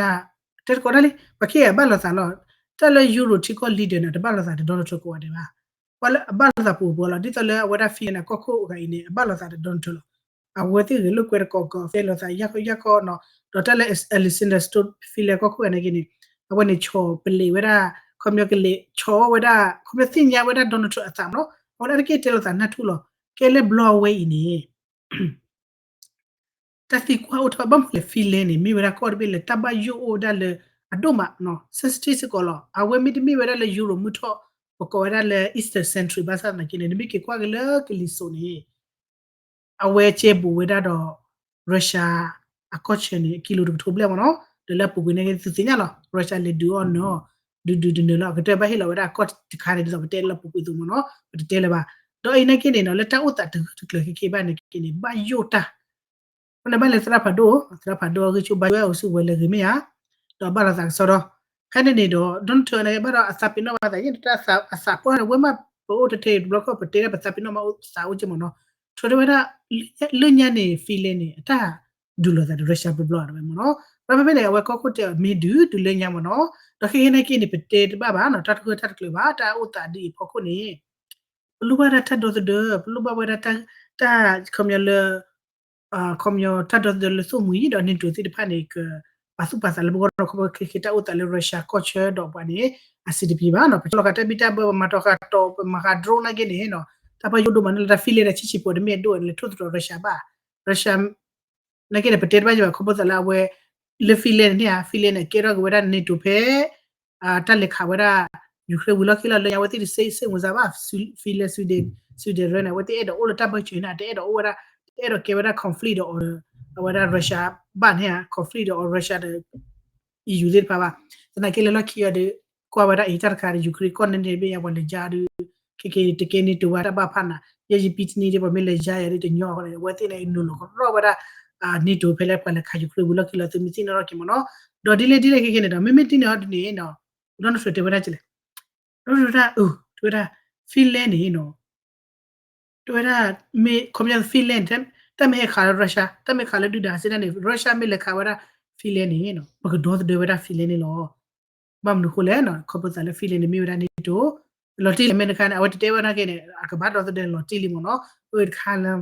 တဲတကိးတၢ်လံ ပှၤခဲအံၤအဘၣ်လိာ်သးလီၤ, တၢ်လၢ Euro ထံကီၢ် leader န့ၣ် တဘၣ်လိာ်သးဒီး Donald Trump ကိးဂၤဒဲးဘၣ်, ပှၤလၢအဘၣ်လိာ်သးပူၤပူၤလီၤ, ဒ်သိးလၢအဝဲဒၣ် Finland အကီၢ်ခိၣ်အဂၤအံၤန့ၣ် အဘၣ်လိာ်သးဒီး Donald Trump လီၤ, အဝဲသ့ၣ်ဂဲၤလိာ်ကွဲတကိးကိး တဲလိာ်သးယၢ်ခီယၢ်ခီနီၤ, ဒီးတၢ်လၢ Alexander Stubb Finland ကီၢ်ခိၣ်ဂၤနာ်က့န့ၣ် အဝဲန့ၣ်ဆီၣ်ပလ့းဝဲဒၣ် ခီပညီကလဲၤဆီၣ်ဝဲဒၣ် ခီပညီသ့ၣ်ညါဝဲဒၣ် Donald Trump အသးမ့ၢ်နီၤ, အဝဲဒၣ်တက့ၢ်တဲလိာ်သးနၢ်ထူၣ်လီၤ, ကဲလၢဘျီဝဲအံၤန့ၣ် တၢ်သံကွၢ်အိၣ်ထီၣ်ဘၣ်မနုၤလဲၣ် Finland န့ၣ် မ့ၢ်ဝဲဒၣ်ကီၢ်တဘ့ၣ်လၢတၢ်ဘၣ်ယိၣ်အိၣ်ဝဲဒၣ်လၢအဒိၣ်မးနီၤ, sensitive စ့ၢ်ကီးလီၤ, အဝဲမ့တမ့ၢ်ဝဲဒၣ်လၢ Euro မုၢ်ထီၣ် ပကိးဝဲဒၣ်လၢ Eastern Century ဘၣ်ဆၣ်သနာ်က့န့ၣ် နမ့ၢ်က့ၤကွၢ်က့ၤလၢကလံၤစိးန့ၣ် အဝဲကဲဘူးဝဲဒၣ်ဒီး Russia အကီၢ်ဆၢန့ၣ် ကံလိတကထိဘျဲၣ်မ့ၢ်နီၤ, ဒီးလၢအပူၤကွံာ်န့ၣ်သုသ့ၣ်ညါလီၤ, Russia လဲၤဒုးအီၣ်နၢၤအီၤ ဒုးဒုးဒုးနၢၤလီၤ အကတၢၢ်ဘၣ်ဟ့ၣ်လီၤဝဲဒၣ်အကီၢ်တခါန့ၣ် ဒ်သိးပတဲလၢအပူၤကွံာ်အသိးမ့ၢ်နီၤ, ပတတဲလၢၤဘၣ်, ဒီးအံၤနာ်က့န့ၣ်နီၤ လၢတၢ်အိၣ်သးတဂၢၢ်တကျၢၤခဲခဲဘၣ်နာ်က့န့ၣ် ဘၣ်ယိၣ်တၢ် အဃိန့ၣ်ဘၣ်လဲၤသရၣ်ဖးဒိၣ်, သရၣ်ဖးဒိၣ်အဂံၢ်ဆူၣ်ဘါယွဲၢ် အိၣ်ဆူၣ်ဝဲလဲၤဂ့ၤမ့ၢ်ဧါ, ဒီးဘၣ်လိာ်သးကစီဒီ, ဖဲန့ၣ်န့ၣ်ဒီး Donald Trump န့ၣ် ဘၣ်ဒီးအသးပ့ၤနီၣ်ဘၣ်သး ယတၢ်အသးပှၢ်န့ၣ် ဝဲမ့ၢ်ပအိၣ်တထဲတဘျီခီၣ် ပတဲဒၣ်ပသးပ့ၤနီၣ်မးအိၣ်သးအိၣ်က့မ့ၢ်နီၤ, ထီၣ်တဲဝဲဒၣ် လၢညါန့ၣ် Finland န့ၣ် အတၢ်ဒုးလိာ်သးဒီး Russia ဘျီဘျီအဝဲမ့ၢ်နီၤ, ဒီးဖဲဖဲန့ၣ် အဝဲကီၢ်ခိၣ်တဲအီၤမ့ၢ်ဒုး ဒုးလၢညါမ့ၢ်နီၤ, ဒီးခဲခဲနာ်က့န့ၣ် ပတဲတဘၣ်ဘၣ်နီၤ တၢ်တဂၢၢ်တၢ်တကျၢၤဘၣ် တၢ်အိၣ်သးဒ်အံၤအဖီခိၣ်န့ၣ် ပလိၣ်ဘၣ်ဒၣ်တၢ်ဒီသဒၢ ပလိၣ်ဘၣ်ဝဲဒၣ်တၢ် ခီပညီလၢ ခီပညီတၢ်ဒီသဒၢလၢသိၣ်မှံၤဒီး NATO သ့ၣ်တဖၣ်န့ၣ် ကပာ်သူၣ်ပာ်သးလၢပဂီၢ်ဒီး ခီဖျိခဲခဲတၢ်အိၣ်သးလၢ Russia ကီၢ်ဆၢဒီးပှၤန့ၣ် အဆင်တပြေဘၣ်နီၤ, ပဆီၣ်လီၤဃာ်တၢ်ဘံၣ်တၢ်ဘၢ ပမၤတီၤဃာ်တီၤ ပမၤဃာ် drone နာ်က့န့ၣ်နီၤ, တၢ်ဘၣ်ယိၣ်ဒိၣ်မးန့ၣ်လၢတၢ် Finland န့ၣ် ဆံးဆံးဖိး တမ့ၢ်အဒိၣ်န့ၣ် လဲၤထိၣ်သတြီၤ Russia ဘၣ်, Russia နာ်က့န့ၣ် ပတဲတဘၣ်ယဘၣ် ခီဖျိသးလၢအဝဲ လၢ Finland န့ၣ်ဧါ Finland န့ၣ် ကဲထီၣ်က့ၤဝဲဒၣ် NATO ဖဲ တၢ်လဲၤခးဝဲဒၣ် Ukraine ဝံၤလီၢ်ခံလီၤ လၢညါ အဝဲသ့ၣ်တစ့ၣ်စ့ၣ်ဝင်စားဘၣ် Finland Sweden Sweden ရၢန့ၣ် အဝဲသ့ၣ်အဲၣ်ဒိးအိၣ်လၢတၢ်ဘၢၣ်စၢၤန့ၣ် တအဲၣ်ဒိးအိၣ်ဝဲဒၣ် တအဲၣ်ဒိးကဲဝဲဒၣ် conflict ဒီး အဝဲဒၣ် Russia ဘၣ်န့ၣ် conflict ဒီး Russia ဒီး EU သ့ၣ်တဖၣ်ဘၣ်. သနာ်က့လၢလီၢ်ခံအီၤဒီး ကွၢ်ဝဲဒၣ်အံၤတၢ်တခါဒီး Ukraine ကီၢ်န့ၣ်န့ၣ် ဘၣ်ယၤပှၤလဲၤယါဒီး ခဲက့ၤတကဲန့ၣ် တဝဲတၢ်ဘၣ်ဖးနၤ ယဲယပံတနံၤဒီး ပှၤမ့ၢ်လဲၤယါယၤဒီးတညီဃီန့ၣ် အဝဲသ့ၣ်န့ၣ် နုာ်လီၤကရီၣ်ဝဲဒၣ် NATO ဖဲလၢပှၤလဲၤခး Ukraine ဝံၤလီၢ်ခံလီၤ သုမ့ၢ်သ့ၣ်နီၣ်ထီၣ်က့ၤမ့ၢ်နီၤ. ဒီးဒ်လဲၣ်ဒ်လဲၣ်ခဲက့ၤန့ၣ်ဒီး မ့မ့ၢ်တနံၤအံၤဒ်န့ၣ်နီၤ Donald Trump တဲဝဲဒၣ်ကလဲၣ် Donald Trump တဲဝဲဒၣ် Finland န့ၣ်နီၤ တဲဝဲဒၣ် မ့ၢ် ခီပညီ Finland တၢ်မ့ၢ်ဟဲခးလၢ Russia တၢ်မ့ၢ်ခးလၢဒုၣ်ဒါစ့ၢ်တၢ်န့ၣ် Russia မ့ၢ်လဲၤခးဝဲဒၣ် Finland န့ၣ်နီၤ ပကဒီသဒၢဝဲဒၣ် Finland န့ၣ်လီၤ. ဘၣ်မနုၤဃိလဲၣ်နီၤ ခီဖျိသးလၢ Finland န့ၣ် မ့ၢ်ဝဲဒၣ် NATO လီၤတံၢ်လံ America န့ၣ် အဝဲတတဲဝဲဒၣ်က့ၤန့ၣ် အကဘၣ်ဒီသဒၢလီၤတံၢ်လံမ့ၢ်နီၤ အဝဲတခါလၢ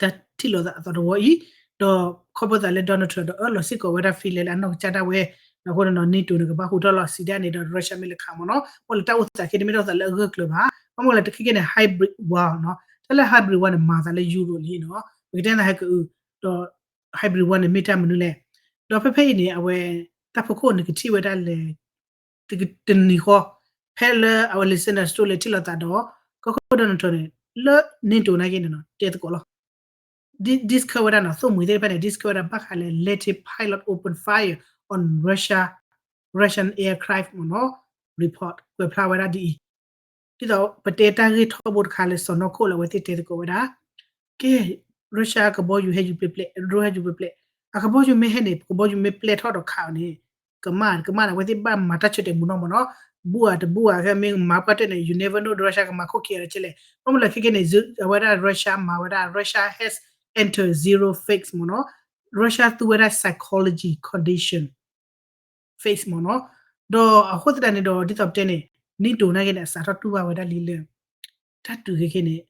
တၢ်ထံၣ်လိာ်သးအသီတဝီအံၤ ဒီးခီဖျိသးလၢ Donald Trump ဒီးအၢၣ်လီၤစ့ၢ်ကီးဝဲဒၣ် Finland လၢအနီၢ်ကစၢ်ဒၣ်ဝဲ အဃိန့ၣ်နီၤ NATO န့ၣ် ကဘၣ်ဟူးထီၣ်လီၤစံးဒၣ်န့ၣ်ဒီး Russia မ့ၢ်လဲၤခးမ့ၢ်နီၤ အိၣ်လၢတၢ်အိၣ်သးခဲန့ၣ် မ့ၢ်တအိၣ်သးလၢအဂၢၢ်ကျၢၤဘၣ် ဘၣ်မနုၤလဲၣ် တခဲကဲန့ၣ် hybrid war နီၤ တၢ်လၢ hybrid war န့ၣ် မၤသးလၢ Europe လံနီၤ ပကတဲသးဟဲကအု ဒီး hybrid war န့ၣ် မ့ၢ်တၢ်မနုၤလဲၣ် ဒီးဖဲဖဲအံၤန့ၣ် အဝဲ တၢ်ဖီခိၣ်န့ၣ် ကထံၣ်ဝဲဒၣ်လဲၣ် တနံၤဃီ ဖဲလၢအဝဲ Liechtenstein လဲၤထံၣ်လိာ်သးဒီး ကီၢ်ခိၣ် Donald Trump န့ၣ် လၢ NATO နာ်က့န့ၣ်နီၤ တဲသကိးလီၤ discuss ဝဲဒၣ်နီၤ သိၣ်မှံၤသ့ၣ်တဖၣ်န့ၣ် discuss ဝဲဒၣ်ဘၣ်ဃးလၢ letting pilot open fire on Russia Russian aircraft မ့ၢ်နီၤ report ကွဲးဖျါဝဲဒၣ်ဒ်အံၤ ဒ်သိးပတဲတၢ်ဂ့ၢ်ထီဘိတခါလၢစီၤနီၢ်ခိၣ်လၢအဝဲသ့ၣ်တဲသကိးဝဲဒၣ် ကဲ Russia ကဘီယူၤဟဲယူၤပျဲးပျဲး drone ဟဲယူၤပျဲးပျဲး အကဘီယူၤမ့ၢ်ဟဲန့ၣ် ကဘီယူၤမ့ၢ်ပျဲထီၣ်ဒီးခးအီၤန့ၣ် ကမၣ်ကမၣ်န့ၣ် အဝဲသ့ၣ်ဘၣ်မၤတၢ်ဆၢတဲာ်မူနီၢ်မ့ၢ်နီၤ ဘူးဧါတဘူးဧါ ခဲမ့ၢ်မၤပှၢ်တၢၢ်န့ၣ် you never know Russia ကမၤခိၣ်ခံဂၤဒီးကဲလဲၣ် ဘၣ်မနုၤလဲၣ်ခဲကဲန့ၣ် အဝဲဒၣ် Russia မၤဝဲဒၣ် Russia has entered zero phase မ့ၢ်နီၤ Russia သူဝဲဒၣ် psychology condition phase မ့ၢ်နီၤ ဒီးအဃိသတးန့ၣ်ဒီး ဒ်သိးပတဲန့ၣ် NATO နာ်က့န့ၣ် အစးထီၣ်တူၢ်ဘၣ်ဝဲဒၣ်လံလၢ တၢ်ဒုးခဲကဲန့ၣ်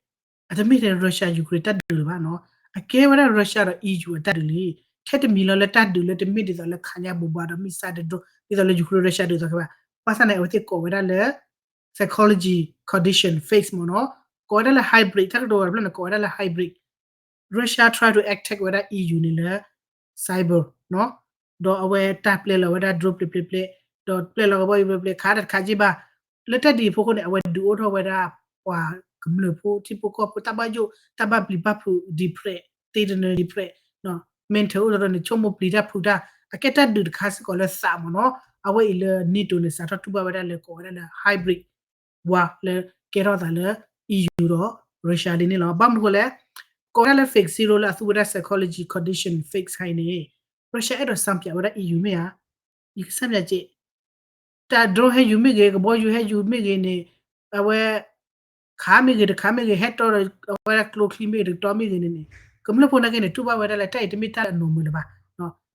အတမ့ၢ်ထဲ Russia Ukraine တၢ်ဒုးလၢၤဘၣ်နီၤ အကဲဝဲဒၣ် Russia ဒီး EU အတၢ်ဒုးလံ ထဲတမံၤလီၤလၢတၢ်ဒုးလၢတမ့ၢ်ဒ်သိးလၢခးညါဘိးဘၣ်ဒီး missile ဒီး drone ဒ်သိးလၢ Ukraine Russia ဒုးသိးခဲဘၣ် ဘၣ်ဆၣ်န့ၣ် အဝဲသ့ၣ်ကိးဝဲဒၣ်လၢ psychology condition phase မ့ၢ်နီၤ ကိးဝဲဒၣ်လၢ hybrid တၢ်ကတိၤဝဲဖျၢၣ်န့ၣ် ကိးဝဲဒၣ်လၢ hybrid Russia try to attack ဝဲဒၣ် EU န့ၣ်လၢ cyber နီၤ ဒီးအဝဲတၢ်ပျဲလီၤဝဲဒၣ် drone ပျဲပျဲပျဲ ဒီးပျဲလီၤကဘီယူၤပျဲပျဲ ခးတၢ်တခးက့ဘၣ် လၢတၢ်ဒ်အံၤအဖီခိၣ်န့ၣ် အဝဲဒုးအိၣ်ထီၣ်ဝဲဒၣ် ပှၤကမျၢၢ်ဖိ ထံဖိကီၢ်ဖိ တၢ်ဘၣ်ယိၣ် တၢ်ဘၣ်ပျံၤဘၣ်ဖုး depress သ့တနၢၤ depress mental အိၣ်ဒီးန့ၣ် ဆိကမိၣ်ပျံၤတၢ်ဖုးတၢ် အကဲတၢ်ဒုးတခါစ့ၢ်ကီးလၢသးမ့ၢ်နီၤ အဝဲအံၤလၢ NATO န့ၣ် စးထီၣ်တူၢ်ဘၣ်ဝဲဒၣ်လၢကိးဝဲဒၣ်လၢ hybrid war လၢကဲထီၣ်သးလၢ EU ဒီး Russia လံန့ၣ်လီၤ. ဘၣ်မနုၤဃိလဲၣ် ကိးဝဲဒၣ်လၢ phase zero လၢအသူဝဲဒၣ် psychology condition phase ခါအံၤန့ၣ် Russia အဲၣ်ဒိးစံးပၠးဝဲဒၣ် EU မ့ၢ်ဧါ ယကစံးပၠးက့ တၢ် drone ဟဲယူၤမ့ၢ်ဂ့ၤ ကဘီယူၤဟဲယူၤမ့ၢ်ဂ့ၤန့ၣ် အဝဲ ခးမ့ၢ်ဂ့ၤ တခးမ့ၢ်ဂ့ၤ ဟဲတီဒီး အဝဲဒၣ်ကျိချံမ့ၢ်ဂ့ၤ တတီမ့ၢ်ဂ့ၤန့ၣ်န့ၣ် ကမျၢၢ်ဖိနာ်က့န့ၣ် တူၢ်ဘၣ်ဝဲဒၣ်လၢတၢ်အံၤတမ့ၢ်တၢ်လၢအနီၢ်မုာ်လၢၤဘၣ်.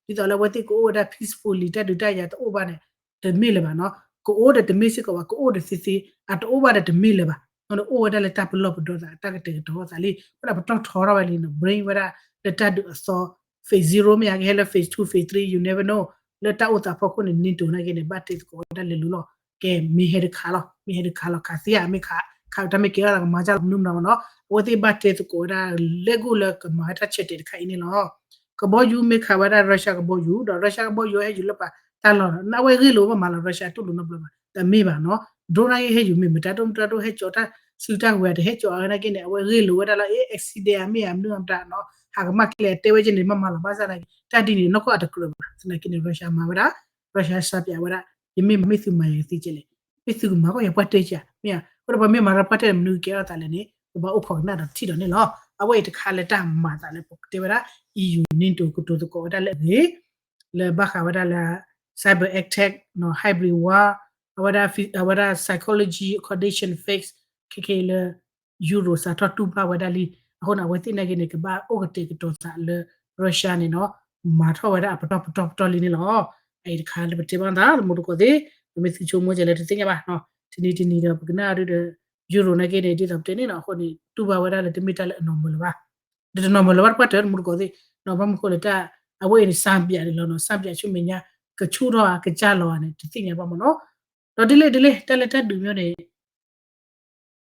ဒ်သိးလၢအဝဲသ့ၣ်ကအိၣ်ဝဲဒၣ် peacefully တၢ်ဒုးတၢ်ယၤတအိၣ်ဘၣ်န့ၣ် တမ့ၢ်လၢၤဘၣ်နီၤ. ကအိၣ်ဒီးတမ့ၢ်စ့ၢ်ကီးဘၣ် ကအိၣ်ဒီးသ့သ့ အတအိၣ်ဘၣ်ဒီးတမ့ၢ်လၢၤဘၣ်. အိၣ်ဝဲဒၣ်လၢတၢ်ပလီၢ်ပဒီသးတၢ်ကတဲာ်ကတီၤသးလံ အဃိဒီးပတီၢ်ထီထီၣ်ဝဲလံနီၤ brain ဝဲဒၣ်လၢတၢ်ဒုးအသီ phase zero မ့ၢ်ဧါ ကဟဲလၢ phase two phase three you never know လၢတၢ်အိၣ်သးဖီခိၣ်န့ၣ် NATO နာ်က့န့ၣ် ဘၣ်တဲသကိးဝဲဒၣ်လဲၤလိၤလီၤ. ကဲ မ့ၢ်ဟဲတခးလီၤ မ့ၢ်ဟဲတခးလီၤ ခးသ့ဧါ မ့ၢ်ခး ခးတၢ်မ့ၢ်ကဲထီၣ်သးကမၤကၢ်လီၤမနုၤမနုၤမ့ၢ်နီၤ အဝဲသ့ၣ်ဘၣ်တဲသကိးဝဲဒၣ် လဲၤကိၣ်လၢကမၤဝဲတၢ်ဆဲးတဲာ်တခါအံၤန့ၣ်လီၤ. ကဘီယူၤမ့ၢ်ခးဝဲဒၣ် Russia ကဘီယူၤ ဒီး Russia ကဘီယူၤဟဲယူၤလၢပှၤတၢ်လီၢ်နီၤ အဝဲဂ့ၢ်လိာ်ဝဲမးလီၤ Russia တူၢ်လိာ်နီတဘျီဘၣ် တမ့ၢ်ဘၣ်နီၤ drone နာ်က့ဟဲယူၤမ့ၢ်မတၤဒိၣ်မတၤဒိၣ်ဟဲကၠီၤတၢ်စုတၢ်ဝဲၤတဟဲကၠီၤအါနာ်က့န့ၣ် အဝဲဂ့ၢ်လိာ်ဝဲဒၣ်လၢ အဲ accident မ့ၢ်ဧါ မနုၤမတၤနီၤ ဟးကမၣ်ကျဲတဲဝဲက့န့ၣ် မ့ၢ်မးလီၤ ဘၣ်ဆၣ်နာ်က့ တၢ်ဒ်န့ၣ် နီၢ်ကီၢ်အတကြၢးဘၣ် သနာ်က့န့ၣ် Russia မၤဝဲဒၣ် Russia စံးပၠးဝဲဒၣ် ယမ့ၢ်မၤမ့ၢ်သုမၤယၤကသ့ကဲလဲၣ် မ့ၢ်သုကမၤကီၢ်ယၤပှၢ်တဲကၢ် မ့ၢ်ဧါ အဃိဒီးပှၤမ့ၢ်မၤလၢပှၢ်တဲန့ၣ် မနုၤကကဲထီၣ်သးလဲၣ်န့ၣ် ပဘၣ်အိၣ်ခိးကနၣ်ဒီးထံၣ်ဒီးန့ၣ်လီၤ. အဝဲအံၤတခါလၢတၢ်မၤသးလၢပကတဲဝဲဒၣ် EU NATO ကတိၤသကိးဝဲဒၣ်လၢအဂ့ၤ လၢဘၣ်ဃးဝဲဒၣ်လၢ cyber attack နီၤ hybrid war အဝဲဒၣ် အဝဲဒၣ် psychology condition phase ခဲခဲအံၤလၢ Euro စးထီၣ်တူၢ်ဘၣ်ဝဲဒၣ်လံ အဃိန့ၣ် အဝဲသ့ၣ်နာ်က့န့ၣ် ကဘၣ်အိၣ်ကတဲာ်ကတီၤသးလၢ Russia န့ၣ်နီၤ မၤထီၣ်ဝဲဒၣ်အပတီၢ်ပတီၢ်ပတီၢ်လံန့ၣ်လီၤ. အအံၤတခါလၢပတဲဘၣ်သး တမူတကိးသ့ၣ် ပမ့ၢ်သုဆိကမိၣ်ကလဲၣ်တသ့ၣ်ညါဘၣ် တနံၤတနံၤဒီး ပကနၣ်ဒုဒီး Euro နာ်က့န့ၣ် ဒ်သိးပတဲန့ၣ်နီၤ အဃိန့ၣ် တူၢ်ဘၣ်ဝဲဒၣ်လၢတမ့ၢ်တၢ်လၢအနီၢ်မုာ်လၢၤဘၣ် ဒီးတနီၤမုာ်လၢၤဘၣ်တပှၢ်တၢၢ်တမူတကိးသ့ၣ်နီၤ ဘၣ်မနုၤဃိလၢတၢ် အဝဲအံၤန့ၣ် စံးပၠးန့ၣ်လီၤနီၤ စံးပၠးဆူမဲာ်ညါ ကဆူၣ်ထီၣ်ဧါ ကစၢ်လီၤဧါန့ၣ် တသ့ၣ်ညါဘၣ်မ့ၢ်နီၤ ဒီးဒ်လဲၣ်ဒ်လဲၣ် တၢ်လၢတၢ်ဒုးမ့ၢ်န့ၣ်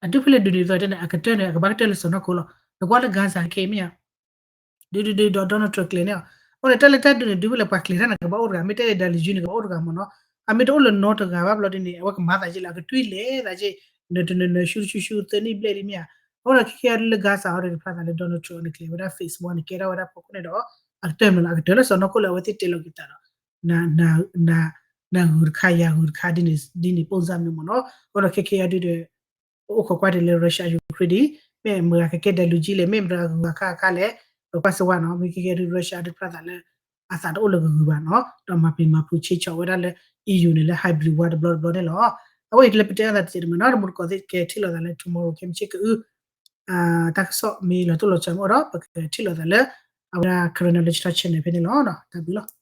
အဒုးဖဲလဲၣ်ဒုးန့ၣ် ဒ်သိးတဲန့ၣ် အကတၢၢ်န့ၣ် အကဘၣ်ကတၢၢ်လၢစီၤနီၢ်ခိၣ်လီၤ နကွၢ်လၢ Gaza ခဲအံၤမ့ၢ်ဧါ ဒုးဒုးဒုးဒီး Donald Trump ကျဲၤန့ၢ်အီၤ အဃိန့ၣ် တၢ်လၢတၢ်ဒုးန့ၣ် ဒုးဖဲလဲၣ်ပှၤကျဲၤတၢ်န့ၣ် ကဘၣ်အိၣ်တဂၤ မ့ၢ်တဲလၢ W န့ၣ် ကဘၣ်အိၣ်တဂၤမ့ၢ်နီၤ အမ့ၢ်တအိၣ်လၢၤနီတဂၤဘၣ်ဘျီဒ်န့ၣ် အဝဲကမၤသးယ့လီၤ အကတွံၣ်လဲၤသးယ့ နတနၢၤနၢၤ ဆူတဆူဆူ သၢနံၣ်ဘျဲၣ်လံမ့ၢ်ဧါ. အဃိဒီးခဲကဲအဒုလၢ Gaza အီၤဒီးတဖျါသးလၢ Donald Trump န့ၣ် ကျဲၤဝဲဒၣ် phase one န့ၣ် ကဲထီၣ်ဝဲဒၣ်ဖီခိၣ်န့ၣ်ဒီး အကတၢၢ်မ့ၢ်လီၤ အကတၢၢ်လၢစီၤနီၢ်ခိၣ်လၢအဝဲသ့ၣ်တဲလီၤက့ၤသးဒီး နဂုာ်တခါယၤဂုာ်တခါဒ်န့ၣ် ဒ်န့ၣ် ပုံစံမျိုးမ့ၢ်နီၤ. အဃိဒီးခဲကဲအဒုဒီး ပအိၣ်ခိးကွၢ်တ့ၢ်လၢ Russia Ukraine ဒ် မ့ၢ်မတၤကကဲဒဲးလူၤကံလဲၣ် မ့ၢ်မတၤဂုၤဂၤခါခါလဲၣ် ပကွၢ်စ့ၢ်ဝဲနီၤ. မ့ၢ်ခဲကဲဒု Russia ဒုဖျါသးလၢ အသးတအိၣ်လၢကဂုၤဘၣ်နီၤ ဒီးမၤပျံၤမၤဖုးဆ့ဆီဝဲဒၣ်လၢ E U န့ၣ်လၢ hybrid war တဘျီတဘျီန့ၣ်လီၤ. အဝဲအံၤတလၢပတဲအသးတစဲးတမ့ၢ်နီၤ တမူတကိးသ့ၣ်ကထံၣ်လိာ်သးလၢ tomorrow ခဲမုၢ်ဆ့ၣ်ကအု တၢ်ကစီၣ်မ့ၢ်လီၤတိၢ်လီၤဆီမ့ၢ်အိၣ်ဒီး ပကထံၣ်လိာ်သးလၢ အဝဲဒၣ် Karen Knowledge Talk channel ဖဲန့ၣ်လီၤ. တၢ်ဘျုးလီၤ.